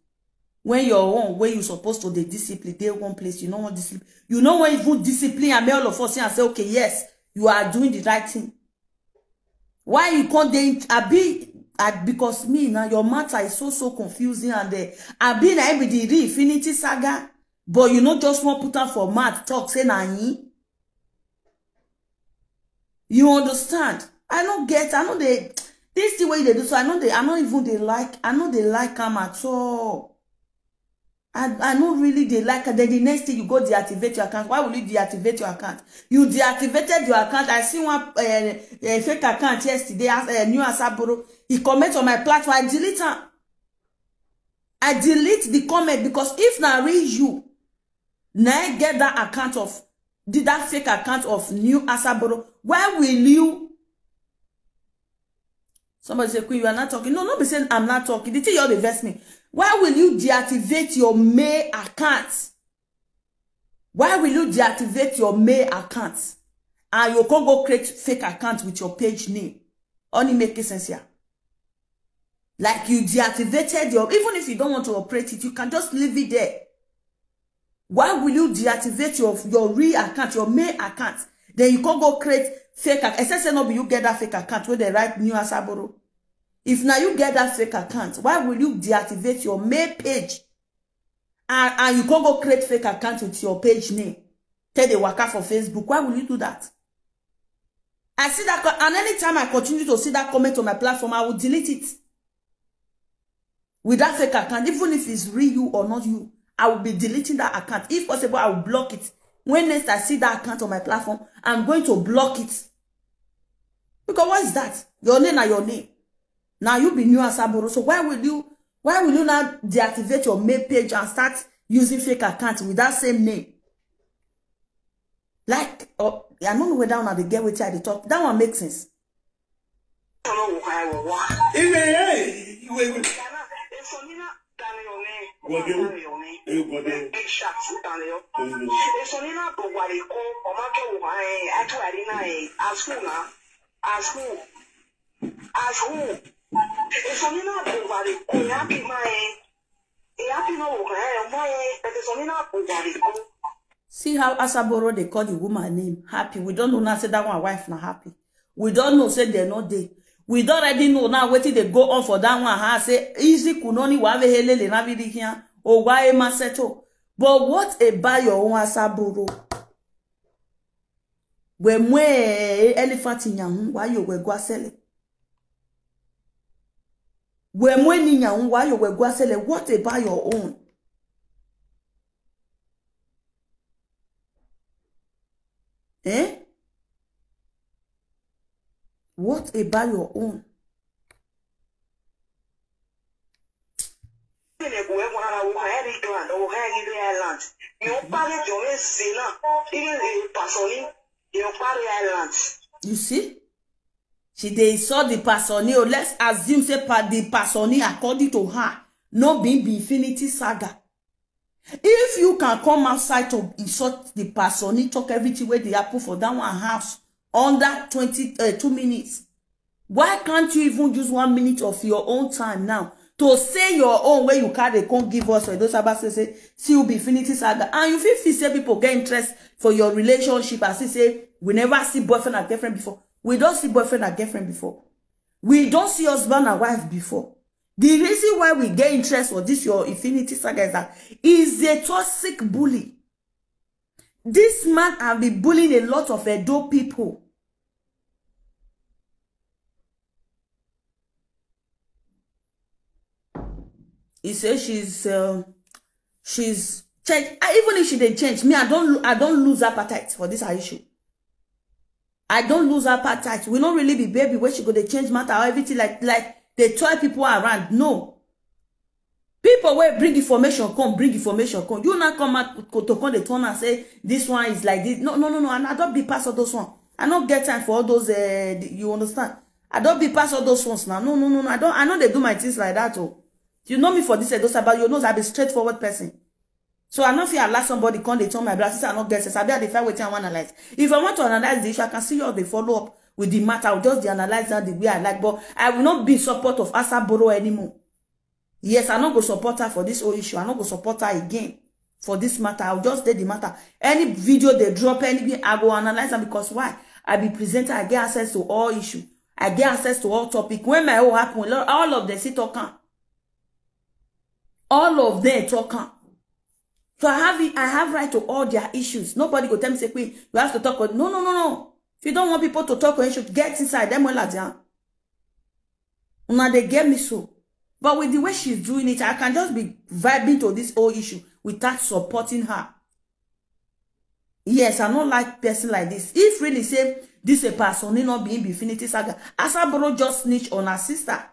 when your own, where you supposed to dey discipline, dey one place, you no want discipline. You no want even discipline, and make all of us see and say, "Okay, yes, you are doing the right thing." Why you come dey, abi, ah, because me now, your matter is so, so confusing, and, eh, abi na be the real Infinity Saga, but you no just wan put am for mouth, talk say na him. You understand? I no get, I no dey, this thing wey you dey do, so I no dey, I no even dey like, I no dey like am at all. I, I no really dey like am. Then the next thing, you go deactivate your account. Why will you deactivate your account? You deactivated your account. I see one, eh, eh, fake account yesterday, as, eh, New Asaboro. He comment on my platform. I delete am. I delete the comment, because if na real you, na I get that account of, the, that fake account of New Asaboro. Why will you? Somebody say, "Queen, you are not talking." No, no be saying I'm not talking. The thing you dey vex me. Why will you deactivate your main account? Why will you deactivate your main account? And you can't go create fake account with your page name. Only make sense here. Like, you deactivated your, even if you don't want to operate it, you can just leave it there. Why will you deactivate your, your real account, your main account? Then you can't go create fake account. Except say no be you get that fake account where they write New Asaboro. If now you get that fake account, why will you deactivate your main page? And, and you can't go create fake account with your page name. Tell the worker for Facebook. Why will you do that? I see that, co- and anytime I continue to see that comment on my platform, I will delete it. With that fake account, even if it's real you or not you, I will be deleting that account. If possible, I will block it. When next I see that account on my platform, I'm going to block it. Because what is that? Your name na your name. Now you be New Asaboro. So why will you, why will you now deactivate your main page and start using fake account with that same name? Like, oh, I don't know whether una dey get wetin I dey talk. That one makes sense. Iwe, hey, iwe, iwe. Gode, eh, gode. Mm. See how Asaboro dey call the woman name Happy. We don't know now say that one wife na Happy. We don't know say they no dey. We don't already know now wetin dey go on for that one. Ha say easy kunoni wa ve helele na vidi here. O wa e maseto. But what about your own Asaboro? We mwe elephant in yahu wa yo we gwasele. We mwe ni yahu wa yo we gwasele. What about your own? Eh? What about your own? You see? She dey insult the person. Oh, let's assume say pa the person according to her no be be Infinity Saga. If you can come outside to insult the person, talk everything wey dey happen for that one house under twenty, uh, two minutes, why can't you even use one minute of your own time now to say your own wey you carry come give us for Edo Saba say, say, see you be Infinity Saga, and you fit feel say people get interest for your relationship as if say we never see boyfriend and girlfriend before. We don't see boyfriend and girlfriend before. We don't see husband and wife before. The reason why we get interest for this your Infinity Saga is that he's a toxic bully. This man have been bullying a lot of Edo people. He says she's, um, she's change. I, even if she dey change, me, I don't lo- I don't lose appetite for this her issue. I don't lose appetite. We don't really be baby where she go dey change matter or everything like like they tell people around. No. People wey bring information come, bring information come. You now come out co- to come dey turn and say this one is like this. No, no, no, no. And I don't be part of those one. I don't get time for all those. Uh, the- you understand? I don't be part of those ones now. No, no, no, no. I don't. I know they do my things like that. Oh, you know me for this. Edo Saba, you know I be straightforward person. So I no fit allow somebody come dey turn my brother. Since I no get sense, I be I dey find wetin I wan analyze. If I want to analyze the issue, I can see you all dey follow up with the matter. I will just dey analyze that the way I like, but I will not be in support of Asaboro anymore. Yes, I no go support her for this whole issue. I no go support her again for this matter. I'll just take the matter. Any video they drop, anything, I go analyze them because why? I be presenter, I get access to all issue. I get access to all topic. When my own happen, all of them see talk am. All of them talk am. So I have it, I have right to all their issues. Nobody go tell me say, "Queen, you have to talk." No, no, no, no. If you don't want people to talk on issues, get inside them well at Una dey get me so. But with the way she's doing it, I can just be vibing to this whole issue without supporting her. Yes, I don't like person like this. If really say this a person, he not be Infinity Saga. Asaboro just snitch on her sister.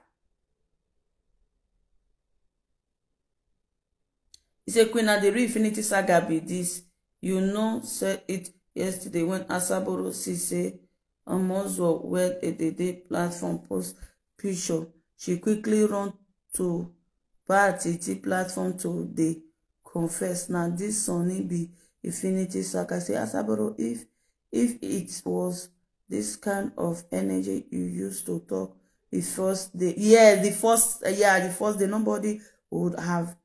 He say, "Queen, na the real Infinity Saga be this. You know, said it yesterday when Asaboro see say Omozo where the day platform post picture. She quickly run to party platform to the confess. Now this Sonny be Infinity Saga." Say, "Asaboro, if if it was this kind of energy you used to talk the first day, yeah, the first, yeah, the first day, nobody would have,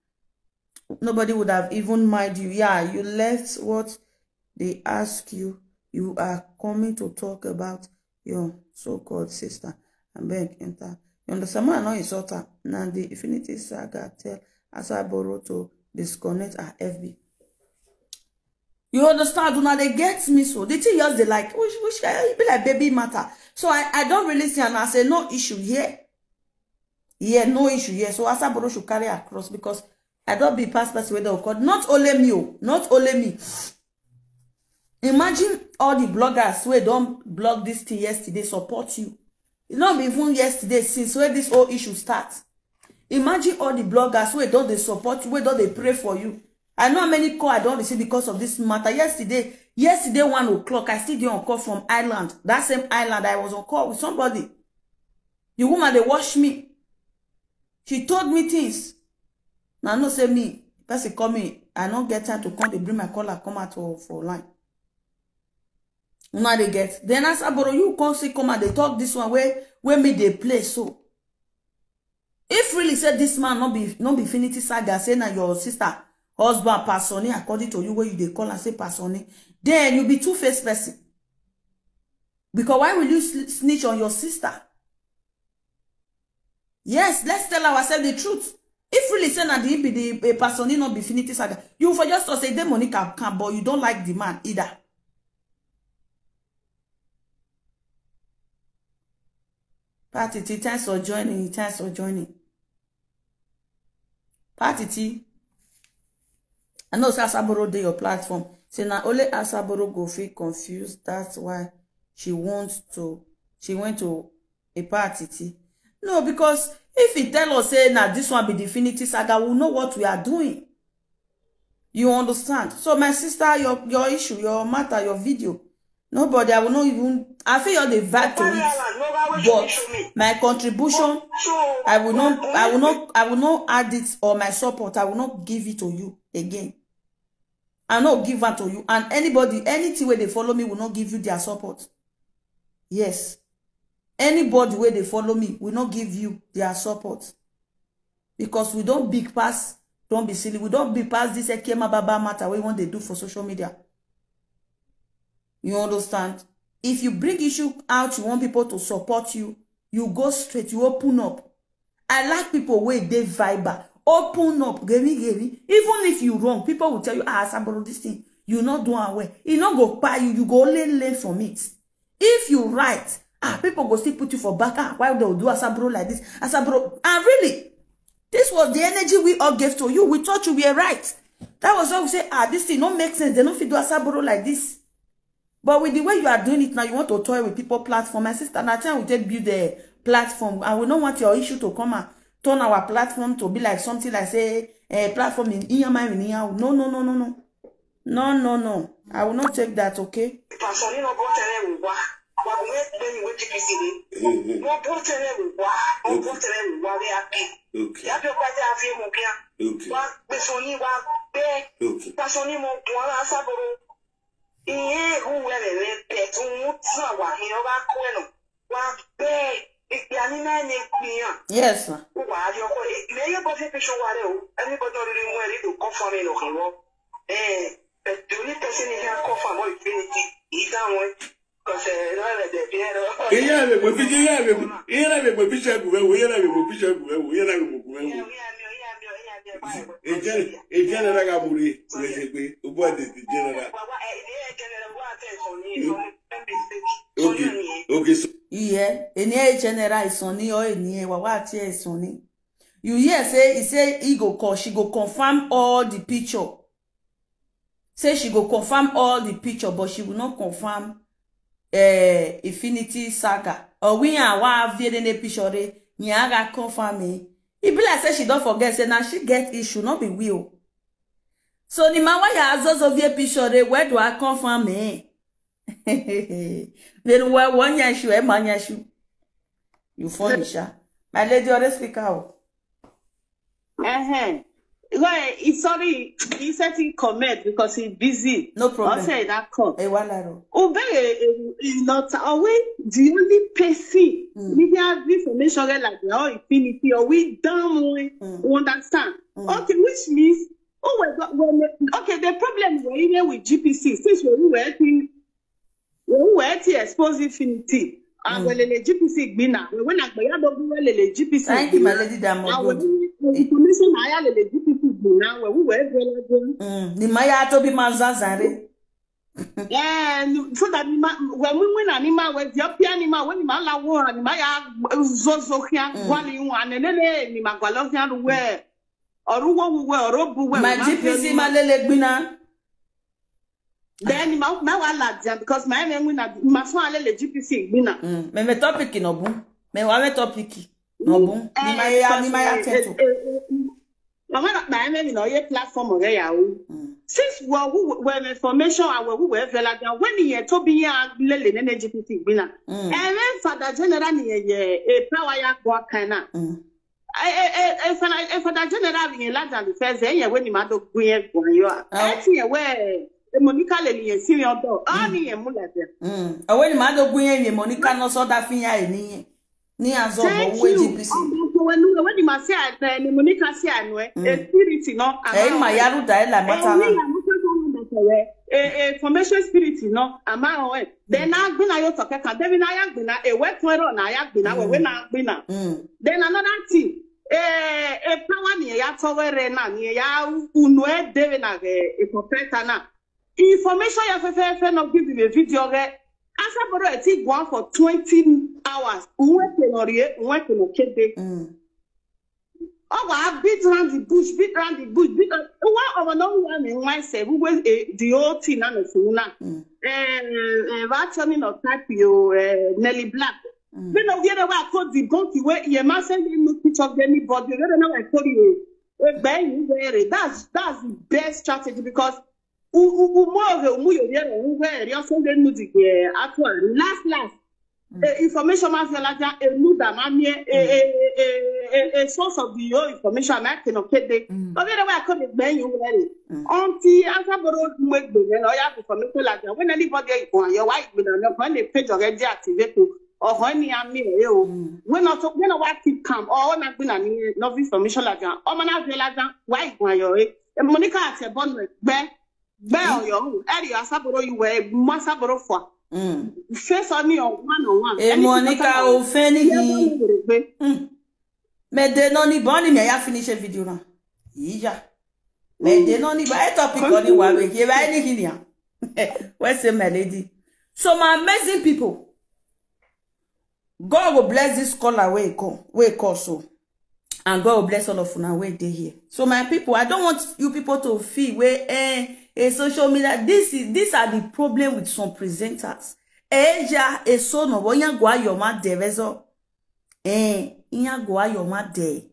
nobody would have even mind you. Yeah, you left what they ask you. You are coming to talk about your so-called sister." I beg, enter. You understand? Man, I know insult her. Now the Infinity Saga tell Asaboro to disconnect her F B. You understand? Una dey get me so. The thing just dey like, which, which kind, e be like baby matter. So I, I don't really see, and I say no issue here. Yeah, no issue here. So Asaboro should carry her cross because I don't be past person wey dem call. Not only me, oh, not only me. Imagine all the bloggers wey don blog this thing yesterday support you. E no be even yesterday since wey this whole issue start. Imagine all the bloggers wey don dey support you, wey don dey pray for you. I know how many call I don receive because of this matter. Yesterday, yesterday one o'clock, I still dey on call from Ireland. That same Ireland, I was on call with somebody. The woman dey watch me. She told me things. Now, no say me, person call me. I no get time to come, they bring my caller, come out for, for line. Una dey get. Then Asaboro, you come see, come and they talk this one where, where me they play so. If really say this man not be, not be Infinity Saga, say na your sister, husband, Pasoni, according to you, where you dey call and say Pasoni, then you be two-faced person. Because why will you sl-, snitch on your sister? Yes, let's tell ourselves the truth. If really say na the, be the, a person, he not be Infinity Saga, you for just to say the money can come, but you don't like the man either. Party T, thanks for joining. Thanks for joining. Party T, I know say Asaboro dey your platform. Say na only Asaboro go feel confused. That's why she wants to, she went to a party T. No, because if he tell us say na this one be the Infinity Saga, we know what we are doing. You understand? So my sister, your, your issue, your matter, your video, nobody, I will not even, I feel all the vibe to it. But my contribution, I will not, I will not, I will not add it or my support. I will not give it to you again. I no give am to you. And anybody, anything where they follow me will not give you their support. Yes. Anybody where they follow me will not give you their support. Because we don't big pass, don't be silly. We don't big pass this Ekema Baba matter we want they do for social media. You understand? If you bring issue out, you want people to support you, you go straight, you open up. I like people wey dey viber, open up, geri geri. Even if you wrong, people will tell you, "Ah, Asaboro, this thing, you not do am well." E no go kpai you, you go only learn from it. If you right, ah, people go still put you for back. "Ah, why they do Asaboro like this? Asaboro," and really, this was the energy we all gave to you. We thought you were right. That was why we say, "Ah, this thing no make sense. They no fit do Asaboro like this." But with the way you are doing it now, you want to toy with people platform. My sister, na time we take build a platform, and we don't want your issue to come and turn our platform to be like something like say a platform in Iyama in Iyawu. No, no, no, no, no. No, no, no. I will not take that, okay? Pastor, you know, go tell them what. What we make them with G P C. No, go tell them what. No, go tell them what they are. Okay. You have your party, have your mobile. Okay. What, Pastor, what, okay. Pastor, you know, what, Asaboro. Ihe ehu were ebe tun tun wa ni o ba ko eno. Wa gbe. Ìpè àní náà ni ìpìyàn. Yes, ma. Ó wà á yọ ọkọ. Ìmẹ̀yẹ bọ́ sí píṣọ wa rẹ̀ o. Everybody already know, ready to confirm in Okalo. Eh, but the only person he can confirm or infinity is that one. Because uh, not like the piano. Ihe a na-egbochi ihe a na-egbochi ihe a na-egbochi picture egwuregwu ihe a na-egbochi picture egwuregwu ihe a na-egbochi egwuregwu. Ejere ga gburu ezegbe ugbu a dị general. Okay, okay, so Yeah, any general is on it or any wawa is on it. You hear say he say he go call, she go confirm all the picture. Say she go confirm all the picture, but she will not confirm uh, Infinity Saga. Or we are wa viene ne picture re, ni aga confirm me. E be like say she don't forget say now she get issue, not be will. So the man why you zozo vie picture re, where do I confirm me? Then why one yashu, a man yashu? You funny, sha. My lady always speak out. Uh-huh. Well, it's sorry, he said he comment because he's busy. No problem. I'll say that call. Hey, walaro. Obey is not always the only person. We have information like now infinity or we down we Mm. we understand. Mm. Okay, which means oh well, well, okay, the problem we're here with G P C since we were thinking we were to expose infinity. And Mm. well, the G P C bina. When I go, I don't go well, the G P C. Thank you, my lady Diamond. Àwọn Good. information I had the G P C bina. When we were well, Mm. The Maya to be manzanzare. Eh, so that ni ma when we win anima we the pia anima when ma la wo anima ya zozo kia Mm. gwali wan ne ne ni ma gwalo kia we oru wo we oru bu we My G P C ma lele gbina. Then ma ma wa la dia because my me win na ma so ale le G P C gbina. Mm. Me me topic no bu. Me wa me topic no bu. Ni ma ya ni ma ya teto. Mama na na me no ye platform re ya o. Mm. Since we we we information and we we vela dia when ye to bi ya lele ne ne G P C gbina. Mm. Eh, Father General ni ye ye e power ya go kana. Mm. Eh, eh, eh, eh, Father, eh, Father General in London the first day, yeah, when he mad up green, go yo. Ah. Eh, ti ye we, eh, Monica le ni ye si yo do. Ah, ni ye mu la de. Mm. Awe ni ma do gun ye Monica no so da fin ya e ni. Ni azo bo Thank we you. G P C. Oh, but when you when you must say, eh, ni Monica say I know, eh, Mm. eh, spirit, you know. Eh, ma ya ru da e la Eh, mata we na. are not talking about the way. Eh, eh, formation spirit, you know. Ama o eh. Then na gbina yo to ke kan. Then na ya gbina. E we tun ro na ya gbina. We we na gbina. Mm. Then another thing, eh, eh, power ni ya to were na ni ya unu e de na ge e prophet na. Information ya fe fe fe no give me video ge. Asa boro e ti go on for twenty hours. Uwe ke no rie, uwe ke no kede. Mm. Oh, I beat around the bush, beat around the bush, beat around. Why over no one in my say who was eh, the whole thing and the phone now. Mm. Eh, eh, what turning of type you, eh, Nelly Black. Mm. Then no get away I called the bunky way. Ye must send him no picture of anybody. You don't know I call you. Eh, bang you wear it. That's that's the best strategy because u u u mo ge u mu yo ye ro u we ri o so de nu di ge atwa last last. Eh, information ma fi alaja e nu da ma mi e e e e e source of the whole information ma ke no kede. Mm. O ge wa ko de gbe yin we re. Mm. Until asa boro mo gbe re o ya information la ja when anybody go on your wife gbe na no ko le page o ge deactivate o. O ho ni ami e o. Mm. When not when what keep calm. O na gbe na ni no information la ja. O ma na fi alaja wa go on your e. Monica ati e bon gbe gbe o yo. Eri asaboro you we ma saboro fo. Mm. Face on your one on one. E Monica o fe ni hi. Mm. Me de no ni boni me ya finish a video na. Iya. Me de no ni ba e topic on ni wa we ye ba ni hi ni a. Where's my lady? So my amazing people, God will bless this caller wey come, wey call so. And God will bless all of una wey dey here. So my people, I don't want you people to feel wey eh, a social media. This is these are the problem with some presenters. Eja eso no wonya gwa yoma devezo. Eh, inya gwa yoma de.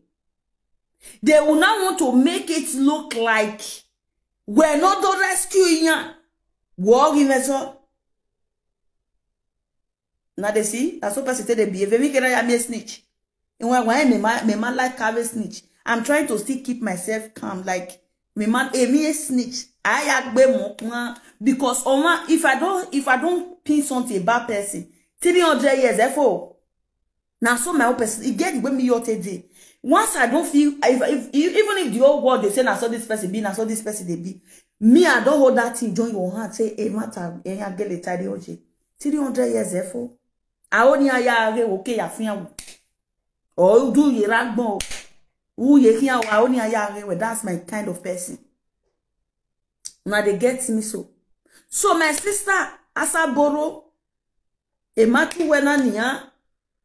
They will now want to make it look like we're not the rescue inya. Wo gi me so. Now they see, that's what person say they behave. Me can I am a snitch. And why why me ma me ma like have a snitch. I'm trying to still keep myself calm. Like me man, eh, me a snitch. I agbe mo kuma because on one, if I don't if I don't pin something about person, three hundred years therefore. Na so my own person, e get the way me your take dey. Once I don't feel, if, if, even if the whole world dey say na so this person be, na so this person dey be, me, I don't hold that thing, join your hand, say, "Hey, matter, eh, I get a tiny oje." Three hundred years, therefore. I only aya re okay, ya fian. Or do ye ragbon. Who ye here, I only aya re. That's my kind of person. Now they get me so. So my sister, Asaboro, Ematu Wenania,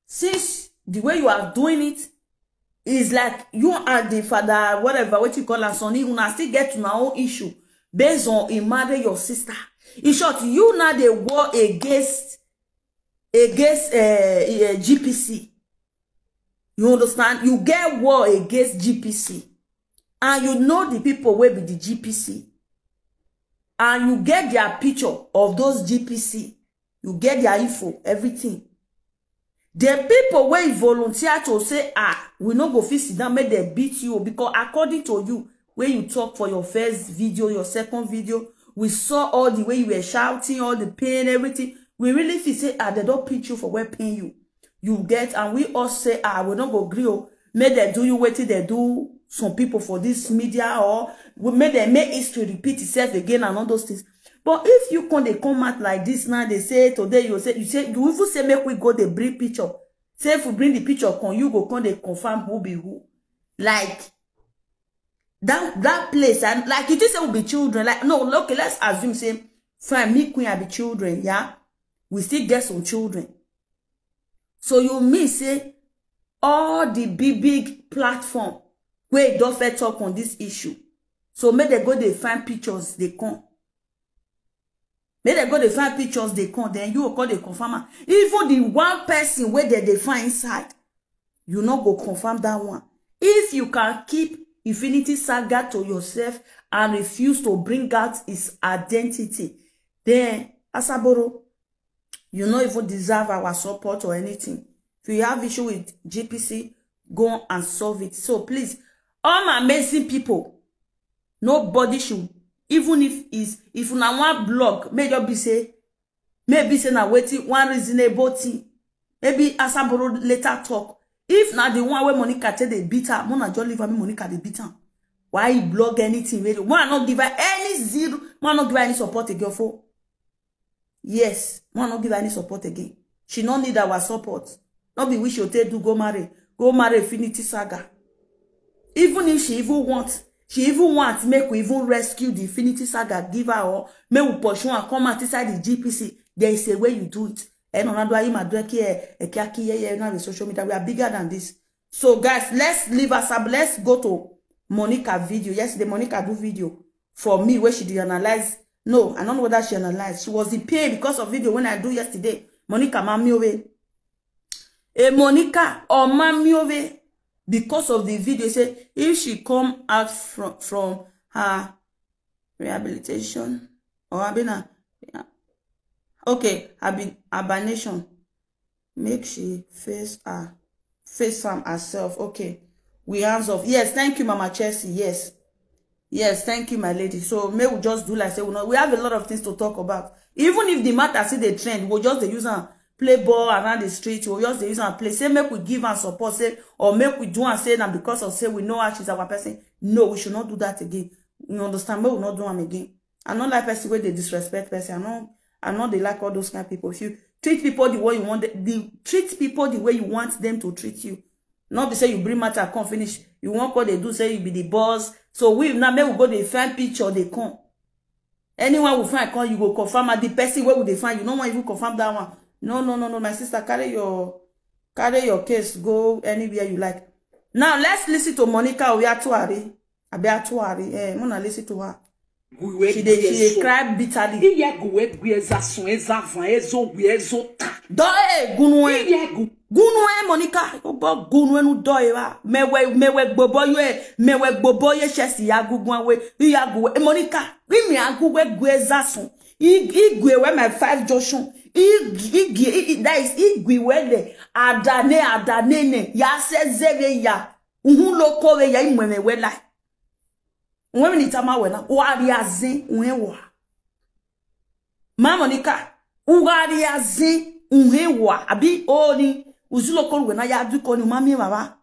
since the way you are doing it is like you and the father, whatever, what you call am, Sonny, una still get una own issue based on he marry your sister. In short, you now dey war against, against, eh, eh, G P C. You understand? You get war against G P C. And you know the people wey be the G P C. And you get their picture of those G P C. You get their info, everything. The people wey volunteer to say, "Ah, we no go fit sit down, make dem beat you," because according to you, wey you talk for your first video, your second video, we saw all the way you were shouting, all the pain, everything. We really feel say, "Ah, they don't pinch you for where pain you." You get, and we all say, "Ah, we no go gree o. Make dem do you wetin they do some people for this media, or we make dem make history repeat itself again and all those things." But if you come, they come out like this now, they say today, you say, you say, you even say, "Make we go, they bring picture." Say if we bring the picture, come, you go come, they confirm who be who. Like, that, that place, and like, you think say we be children. Like, no, okay, let's assume say, fine, me, Queen, I be children, yeah? We still get some children. So you mean say all the big, big platform wey don fit talk on this issue, so make dem go dey find pictures, they come. Make dem go dey find pictures, they come. Then you go come dey confirm am. Even the one person wey dem dey find inside, you no go confirm that one. If you can keep Infinity Saga to yourself and refuse to bring out his identity, then, Asaboro, you no even deserve our support or anything. If you have issue with G P C, go and solve it. So please, all my amazing people, nobody should, even if is, if una wan block, make just be say, maybe say na wetin one reasonable thing. Maybe Asaboro later talk. If na the one wey Monica take dey beat her, una just leave her, make Monica dey beat am. Why you block anything? Really, why not give her any zero? Why not give her any support again for? Yes, why not give her any support again? She no need our support. No be which you take do go marry, go marry Infinity Saga. Even if she even want, she even want make we even rescue the Infinity Saga, give her, or make we pursue and come out inside the G P C. There is a way you do it. Eh, no, no, do I, my drink here, eh, kia, kia, yeah, now the social media. We are bigger than this. So guys, let's leave us up. Let's go to Monica video. Yesterday, Monica do video for me where she did analyze. No, I don't know whether she analyzed. She was in pain because of video when I do yesterday. Monica Mamiove. A Monica or Mamiove, because of the video, say if she come out from, from her rehabilitation or Abina, yeah. Okay, Abi-, Abanation, make she face her, face am herself. Okay, we hands off. Yes, thank you, Mama Chelsea. Yes, yes, thank you, my lady. So may we just do like say we know we have a lot of things to talk about. Even if the matter see the trend, we'll just dey use am play ball around the street. We'll just dey use am play. Say make we give am support. Say, or make we do and say now because of say we know her, she's our person. No, we should not do that again. You understand? Make we not do am again. I don't like person where they disrespect person. I know, I know they like all those kind of people. If you treat people the way you want the, the treat people the way you want them to treat you. Not be say you bring matter come finish. You won't call they do say you be the boss. So we now make we go dey find picture they come. Anyone will find come, you go confirm. And the person where would they find? You no one even confirm that one. No, no, no, no, my sister, carry your, carry your case, go anywhere you like. Now let's listen to Monica Oyatuari. Abi Atuari. Eh, Mona, listen to her. She dey, she dey cry bitterly. Iye guwe gwe eza sun, eza van, ezo gwe, ezo ta. Do, eh, gunu, eh. Iye gu- Gunu, eh, Monica. Obo gunu enu do ewa. Mewe, mewe gbobo yo, eh. Mewe gbobo ye chesi ya gugun we. Iya guwe, eh, Monica. Imi aguwe gwe eza sun. I, igwe we my five Joshua. I, i, i, i, that is igwe we le. Adane, adane ne. Ya se zeve ya. Uhun lo kove ya imweme we lai. When we need to ma wena, wari azin, uhe wa. Ma Monica, wari azin, uhe wa. Abi oni, Uzulo ko we na ya du ko ni ma mi baba.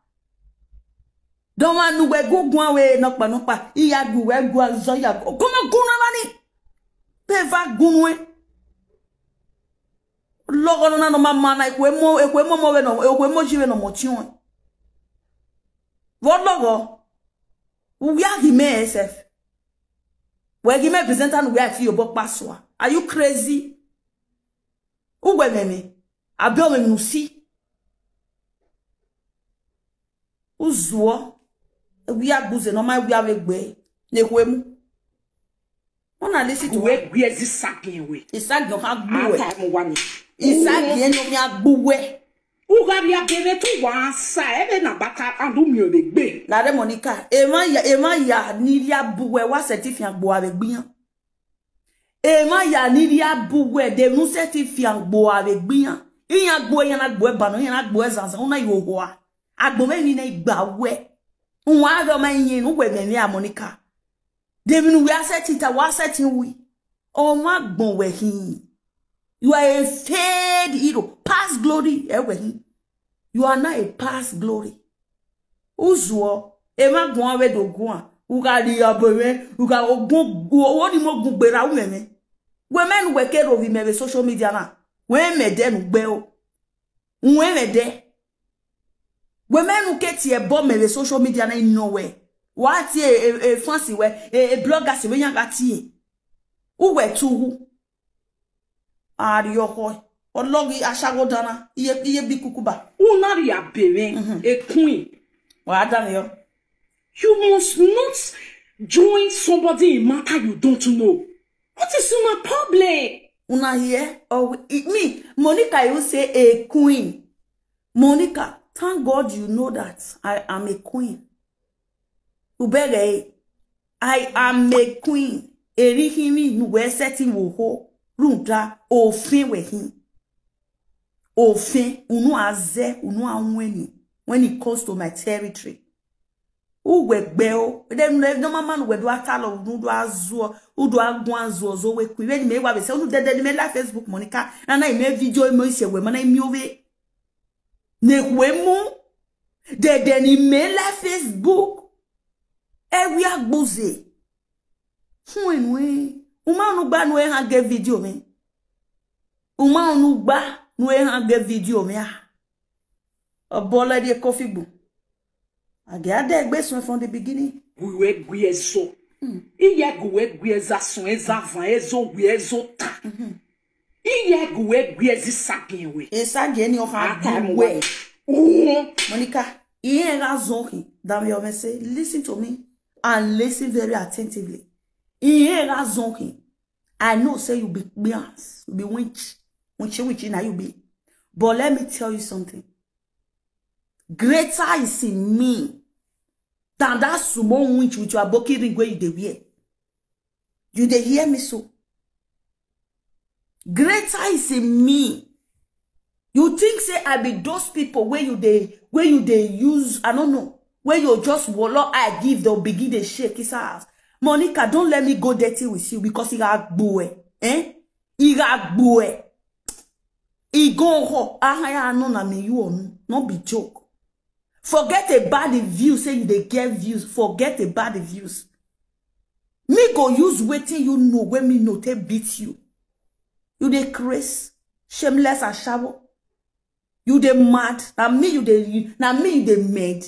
Don wa nu we go gwan we no pa no pa. Iya gu we gu azo ya. Ko mo gun na ni. Pe va gun we. Logo no na no ma ma na ekwe mo ekwe mo mo we no ekwe mo ji we no mo ti on. Wo logo. Where he may S F. Where he may present and where I feel your book password. Are you crazy? Who were me? I be on see. Uzuo. We are buze no my we are we. Ne kwemu. Una listen to Where where is this sacking away? Isagi o ha gbuwe. Ata mo wa mi. Isagi eno mi agbuwe. Ugari abere tu wa sa ebe na baka andu mi o le gbe. Lare Monica, ema ya ema ya ni ri abuwe wa se ti fi agbo are gbiyan. Ema ya ni ri abuwe de nu se ti fi agbo are gbiyan. Iyan gbo yan na gbo e banu yan na gbo e zanzan una yo ho a. Agbo me ni na igba we. Nwa ro ma yin nu we me ni a Monica. De mi nu we asset it a wa asset wi. O ma gbon we hin. You are a failed hero. Past glory e we hin. You are not a past glory. Uzuo e ma gbon we do gun. U ga di abo we. U ga ogun o ni mo gun gbera u me me. We men we ke ro vi me we social media na. We me de nu gbe o. We me de. We men u ke ti e bo me we social media na no we. Wa ti e e fancy we e blogger si we yan ga ti e. U we tu hu. Ari yo ho. Ologi ashago dana. Iye iye bi kukuba. Unari abere a queen. Wa da yo. You must not join somebody in matter you don't know. What is your problem? Una hear? Or it me, Monica, you say a queen. Monica, thank God you know that I am a queen. Ubere, I am a queen. Eri himi nu we setting wo ho. Runda ofin we hin. Ofin unu aze unu anweni when it comes to my territory. Uwe gbe o. Then no mama no we do atalo unu do azuo, udo agun azuo zo we ku. Even me wa be say unu dede ni me la Facebook Monica. Na na me video mo ise we mana mi ove. Ne we mu. Dede ni me la Facebook. E wi agbuze. Fun enu e. Uma unu gba nu e ha ge video mi. Uma unu gba nu e ha ge video mi a. Obola di e kofi gbo. Age ade gbe sun from the beginning. Guwe gwe zo. Iye guwe gwe za sun e za van e zo gwe zo ta. Iye guwe gwe zi sagin we. E sagin ni o ha Ata mo we. Uwo. Monica, iye ra zonki. Dami o me say, listen to me and listen very attentively. Iye ra zonki. I know say you be bias, you be winch, winch, winch na you be. But let me tell you something. Greater is in me than that small winch with your boki ring where you dey wear. You dey hear me so? Greater is in me. You think say I be those people where you dey where you dey use, I don't know, where you just wallow I give them begin dey shake his ass. Monica, don't let me go dirty with you because you are boy. Eh? You are boy. He go ho. Aha ya no na me you on. No be joke. Forget about the views. Say you dey get views. Forget about the views. Me go use wetin you know when me no take beat you. You dey craze, shameless ashawo. You dey mad. Na me you dey na me you dey mad.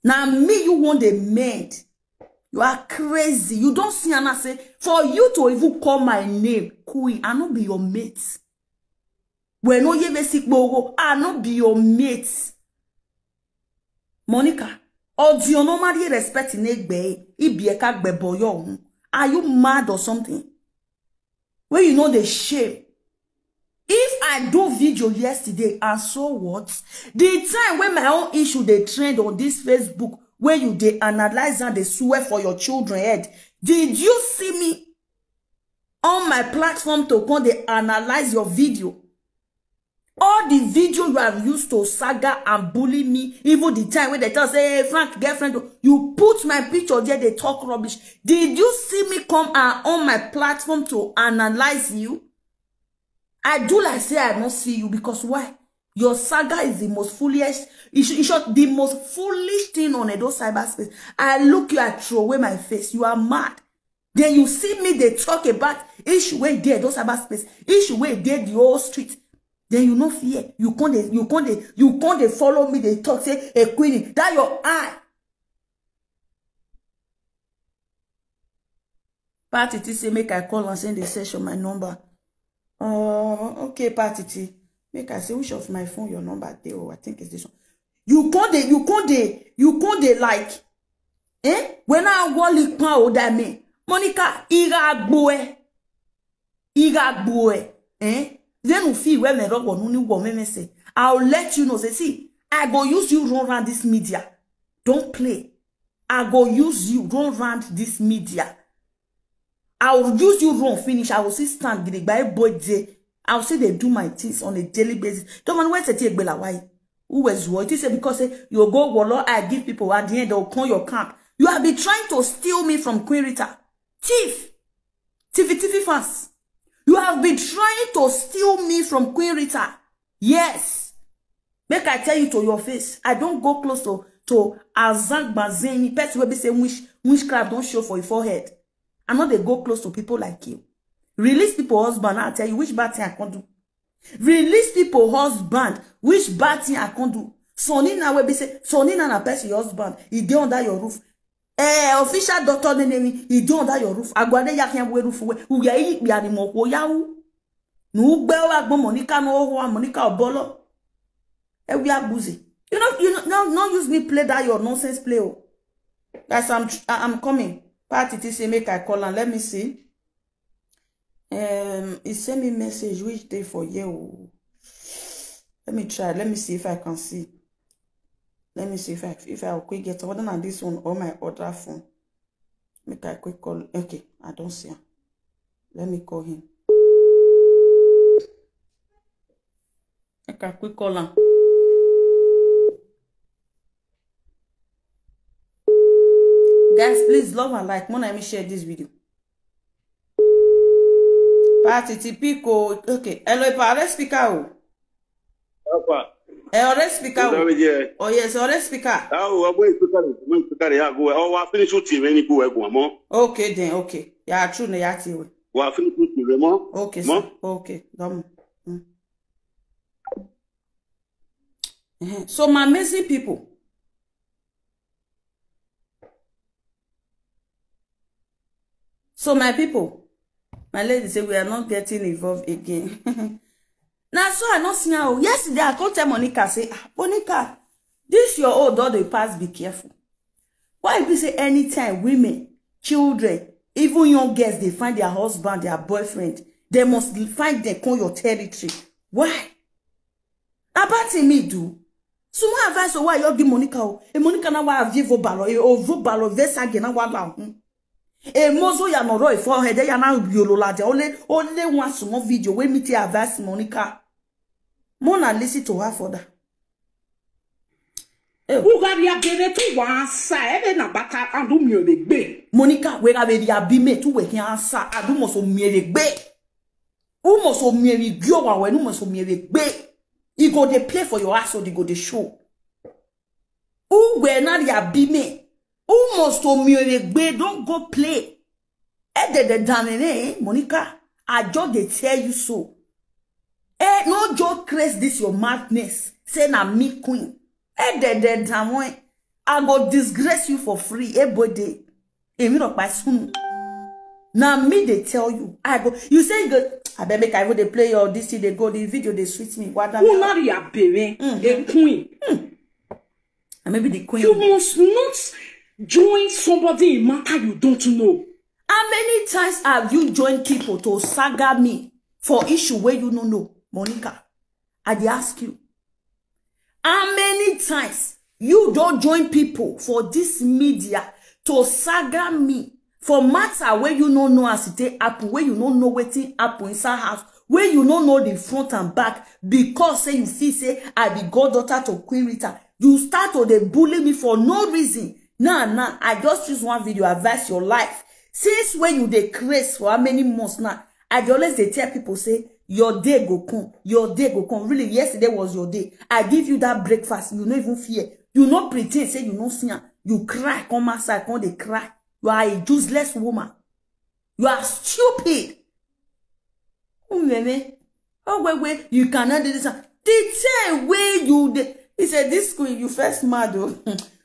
Na me you want dey mad. You are crazy. You don't see and I say for you to even call my name, Kui, I no be your mate. We no ye basic bogo. I no be your mate. Monica, or do you normally respect in egbe? Ibieka gbeboyo. Are you mad or something? Where you know the shame? If I do video yesterday and so what? The time when my own issue they trend on this Facebook, where you they analyze and they swear for your children head, did you see me on my platform to come they analyze your video? All the video you have used to saga and bully me, even the time when they tell say, hey, Frank girlfriend, you put my picture there, they talk rubbish. Did you see me come and on my platform to analyze you? I do like say I not see you because why? Your saga is the most foolish, in sh- in short, the most foolish thing on Edo cyberspace. I look you, I throw away my face. You are mad. Then you see me, they talk about issue where they Edo cyberspace, issue where they the whole street. Then you no fear. You can't, dey- you can't, dey- you can't dey follow me. They talk say a queen that your eye. Party T say make I call and send the session my number. Uh, okay, Party T. Make I say which of my phone your number dey. Oh, I think it's this one. You can't dey, you can't dey, you can't dey like. Eh? When I wall it, oh, that me. Monica, ira gboe. Ira gboe. Eh? Then you feel when me rock one only one me say. I'll let you know. Say, see, I go use you run around this media. Don't play. I go use you run around this media. I will use you run finish. I will see stand gidigba every day. I will see they do my things on a daily basis. Don't man where say take bela why? Who was what? It is because say you go wolo, I give people at the end they'll come your camp. You have been trying to steal me from Queen Rita. Thief. Tiffy Tiffy fans. You have been trying to steal me from Queen Rita. Yes. Make I tell you to your face. I don't go close to, to Azangbazeni. Person will be say witch, witchcraft don't show for your forehead. I know they go close to people like you. Release people husband. I'll tell you which bad thing I can do. Release people husband. Which bad thing I can do? Sonina will be say, Sonina na person your husband. He dey under your roof. Eh, official doctor name, he dey under your roof. Aguade ya can wear roof away. Uya yi bi ani mo ko ya u. Nu gbe wa gbon Monica no ho Monica obolo. E wi abuzi. You know, you know, no, no use me play that your nonsense play. Oh. Guys, I'm, I'm coming. Party T say make I call and let me see. Um, he sent me message which day for you. Oh. Let me try. Let me see if I can see. Let me see if I if I quick get whether on this one or my other phone. Make I quick call. Okay, I don't see him. Let me call him. Make I quick call him. Guys, please love and like. Wanna me share this video. Party T P co. Okay. Hello, Ipa, let's speak out. Alpha. Ẹ ọ̀rẹ́ speaker o. Ǹjẹ́ mi jẹ́? Oh yes, ọ̀rẹ́ speaker. Ẹ o, ọmọ ìsúkàrẹ̀, ọmọ ìsúkàrẹ̀ yà gò ẹ̀. Ọ wá finish ti rẹ ní kú ẹ̀ gùn àmọ́. Okay then, okay. Yà á true ni yà á ti wẹ̀. Wà á finish ti rẹ mọ́. Okay, sir. Okay, dọ́mù. Mm. Uh-huh. So my amazing people. So my people, my lady say we are not getting involved again. Now so I not see now. Yesterday I come tell Monica say, ah, Monica, this your old dog dey pass, be careful. Why we say anytime women, children, even young girls, they find their husband, their boyfriend, they must find them come your territory. Why? About me do. Small advice o wa yo give Monica o. E Monica na wa vie vo balo, e o vo balo ve sa ge na wa la hun. E mozo ya no ro e forehead ya na yolo la de. Only only one small video wey me take advice Monica. Mo na listen to her for that. Eh. Ugari abere tu wa sa ebe na bata andu mi o le gbe. Monica, we ga be di abi me tu we ki ansa adu mo so mi e le gbe. Umo so mi e ri gyo wa we, umo so mi e le gbe. E go dey play for your ass, so e go dey show. Uwe na ri abi me. Umo so mi e le gbe, don't go play. E de de done ne, eh, Monica. I just dey tell you so. Eh, no joke, craze this your madness. Say na me queen. E de de done. I go disgrace you for free. Eh, boy, dey. Èmi no pa sunu. Na me dey tell you. I go. You say you go. I bet make I go dey play your this thing dey go. The video dey sweet me. What that? Una ri abere, mm-hmm, a queen. Mm. And maybe the queen. You must not join somebody in matter you don't know. How many times have you joined people to saga me for issue where you no know, Monica? I dey ask you. How many times you don't join people for this media to saga me for matter where you no know as it take happen, where you no know wetin happen inside house, where you no know the front and back, because say you feel say I be goddaughter to Queen Rita. You start to dey bully me for no reason. Now, now, I just choose one video, advice your life. Since when you dey craze for how many months now, I dey always dey tell people say, Your day go come. Your day go come. Really, yesterday was your day. I give you that breakfast. You no even fear. You no pretend say you no see am. You cry, come outside, come dey cry. You are a useless woman. You are stupid. Umeme. Oh, wait, wait. You cannot do this. The thing where you dey, he said, "This school, you first mad, oh."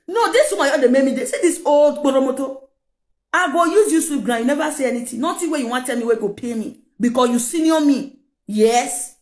No, this woman, you dey make me. They say this old Boromoto. I go use you to ground. You never say anything. Nothing where you want tell me where go pay me because you senior me. Yes.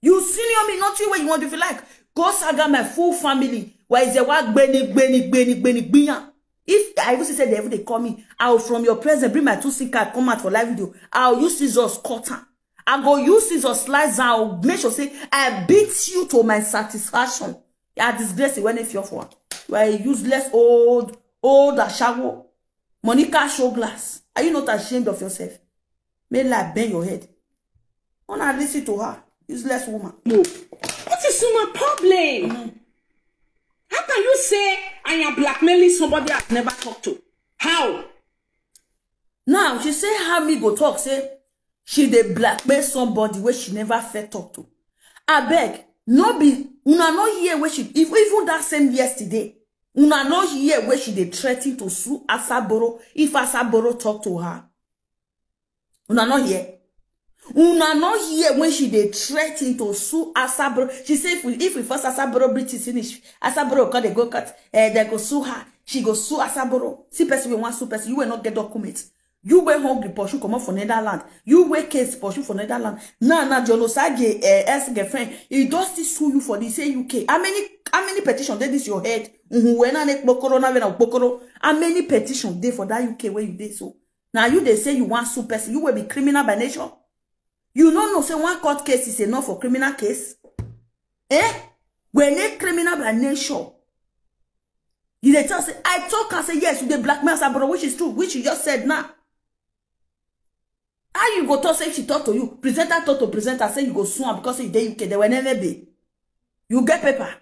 You senior me. Nothing where you want to feel like. Go saga my full family. Why is there one gbeni, gbeni, gbeni, gbeni, gbiyan? If I even say they even they call me, I'll from your presence bring my two SIM card, come out for live video. I'll use scissors cut am. I go use scissors slice am. I'll make sure say I beat you to my satisfaction. You are disgraced when if you're for. You are a useless old, old ashawo. Monica Showglass. Are you not ashamed of yourself? May lie bend your head. Wanna listen to her. Useless woman. What is my problem? How can you say I am blackmailing somebody I've never talked to? How? Now she say how me go talk say she dey blackmail somebody wey she never first talk to. Abeg, no be una no hear wey she if even that same yesterday, una no hear wey she dey threaten to sue Asaboro if Asaboro talk to her. Una no hear. Una no hear when she dey threaten to sue Asaboro. She say if we if we force Asaboro British finish, Asaboro come dey go cut. Eh, they go sue her. She go sue Asaboro. See person we want sue person. You will not get documents. You were hungry pursue come up for Netherlands. You were case pursue for Netherlands. Now now John Osage eh, ex girlfriend. He does still sue you for the say U K. How many how many petition dey this your head? Who when I make bokoro na when I bokoro. How many petition dey for that U K where you dey so? Now you dey say you want sue person. You will be criminal by nature. You no know say one court case is enough for criminal case. Eh? When a criminal by nature. You dey tell say I talk and say yes, you dey blackmail Asaboro, which is true, which you just said now. How you go talk say she talk to you? Presenter talk to presenter say you go sue am because you dey U K. They were never be. You get paper.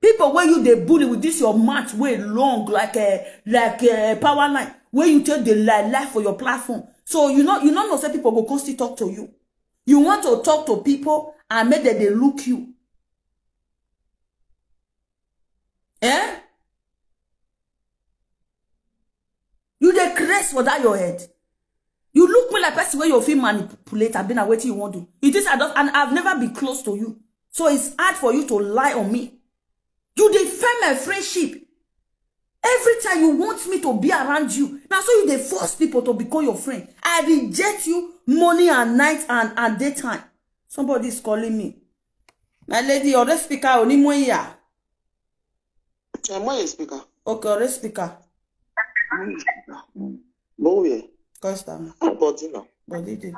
People where you dey bully with this your mouth way long like a like a power line where you take the lie lie for your platform. So you know you no know say people go come still talk to you. You want to talk to people and make them dey look you. Eh? You dey craze for that your head. You look me like person where you feel manipulate. I've been waiting you want to. It is I don't and I've never been close to you. So it's hard for you to lie on me. You defend my friendship. Every time you want me to be around you, now so you dey force people to become your friend. I reject you morning and night and and daytime. Somebody is calling me. My lady, your speaker, Onimoya. Am I a speaker? Okay, your speaker. Bowie. Cause them. Body now. But they did.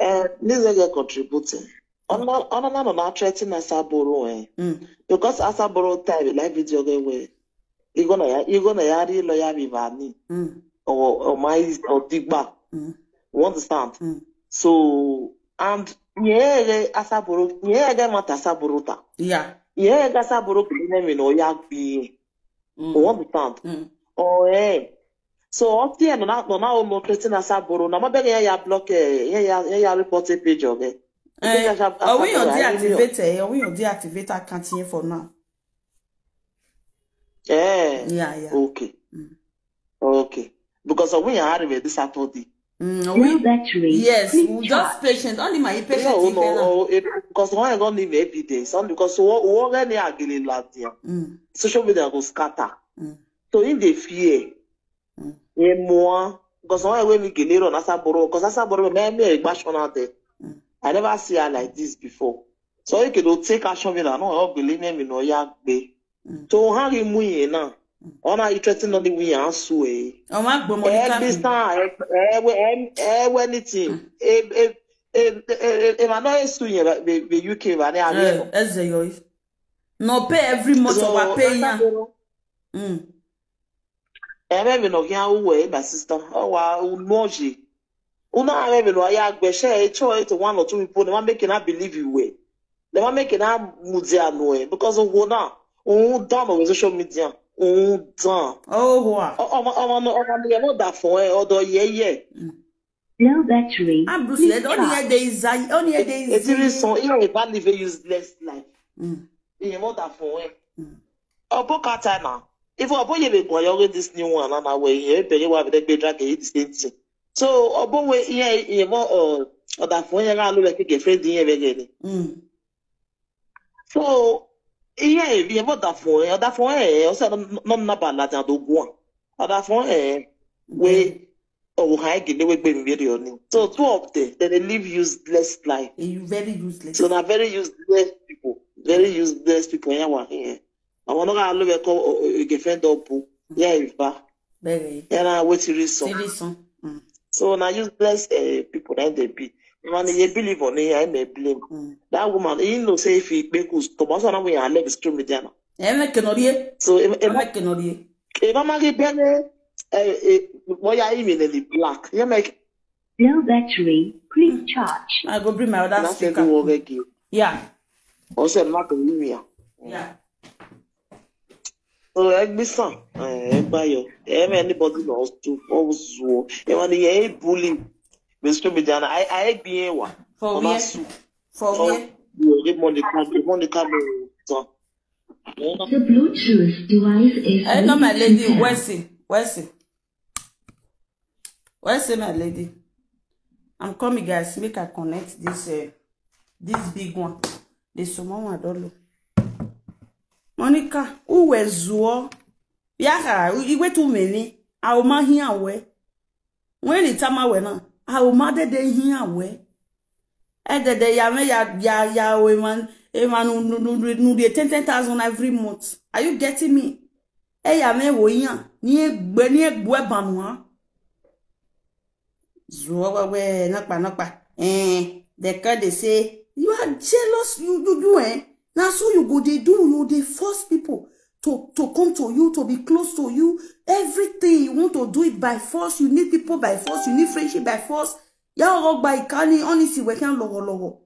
Eh, this is a contributing. Ọnụ na nọ na threaten Asaboro eh. Mm. Because Asaboro time like video gị wee. Igo na ya, igo na ya ri lo ya bi vani. Mm. Or or my or digba. Mm. You understand? Mm. So and yeah, Asaboro, yeah, mata Asaboro ta. Yeah. Yeah, Asaboro kì í mi no ya gbi. Mm. You understand? Mm. Oh eh. So up here no na no na no threaten Asaboro. Na ma beg ya ya block eh, ya ya ya ya report a page of it. Eh, Asab- are we on Asaboro, I deactivate? Eh? Are we on deactivate account here for now? Eh. Yeah, yeah. Okay. Mm. Okay. Because we are having this Saturday. Mm, are No we? battery. Yes, Please we just charge. patient. Only my patient. Yeah, oh, If no, I- oh, it, because why I don't need evidence? Only because what what any agile last year. Mm, Social media go scatter. Mm. So in the fear, Mm. yeah, more. Because why when we get on Asaboro, because Asaboro, me me expression out there. Mm. I never see her like this before. So you can take action with her. No, I believe me, no, yeah, be. Mm. So how you move now? Ona interesting on the way and sue. Ọmọ agbo Monica. Every time, every every anything. If if if if if I know it's sue you, the the U K, but I Eh, Eze yo. No pay every month So, our pay ya. Asaboro, Mm. Ebe mi no kia uwe, my sister. Oh wa unoji. Una ebe mi no ya gbe share echo it one or two people. They want make na believe you way. They want make na mudia no eh because of na. Un down on social media. Un down. Oh, wow. Oh, oh, oh, oh, oh, oh, that for eh. Although yeah, yeah. Mm. Low battery. Ah, Bruce, Lee, only here there is, only here there is. Etiri son, ihe eba live useless life. Mm. Ihe mother for when. Mm. Obo kata na. If obo ye be go you this new one na we here be wa be drag the same thing. So obo we ihe ihe mo uh other for here ga lo like girlfriend ihe be gele. Mm. So ihe ihe mother for here, other for here, o se no na ba la ta do go. Other for here we oh ha gele we be mi be oni. So two of them they, they live useless life. Eh, you very useless. So na very useless people. Very useless people here wa here. I want to go look at a girlfriend up. Yeah, if ba. Very. Yeah, na wetin reason. Serious. Mm. So na useless uh, people that they be. Man, you believe on me, I may blame. Mm. That woman, you know, say if he make us, Thomas and we are left stream with them. Eme kenorie. So if if Eme kenorie. if I'm a bene, eh, eh, why are you in the black? You make Low battery. Please charge. I go bring my other na say speaker. go work again. Yeah. Or say not the area. Yeah. So egbe san, eh, egba yo. Em anybody knows to always wo. E wani ye bully. Be stream with them. I I be wa. For Ona where? su. For Oh, where? you get money come, the money come. So. The Bluetooth device is Eh, no, my lady. connected. Where's it? Where's it? Where's it, my lady? I'm coming, guys. Make I connect this uh, this big one. The small one, don't look. Monica, who was zuo? Yaha, you wait too many. I'll ma here away. When it's time away now, I'll ma de de here away. And the day ya me ya ya ya we man, a man who no no no no dey ten ten thousand every month. Are you getting me? Hey, ya me wo yan. Ni egbe ni egbu e banu ha. Zuo we we nakpa nakpa. Eh, the card they say you are jealous. You you you eh. Now so you go they do you they force people to to come to you to be close to you. Everything you want to do it by force. You need people by force. You need friendship by force. Ya ogba ikani honestly we can logo logo.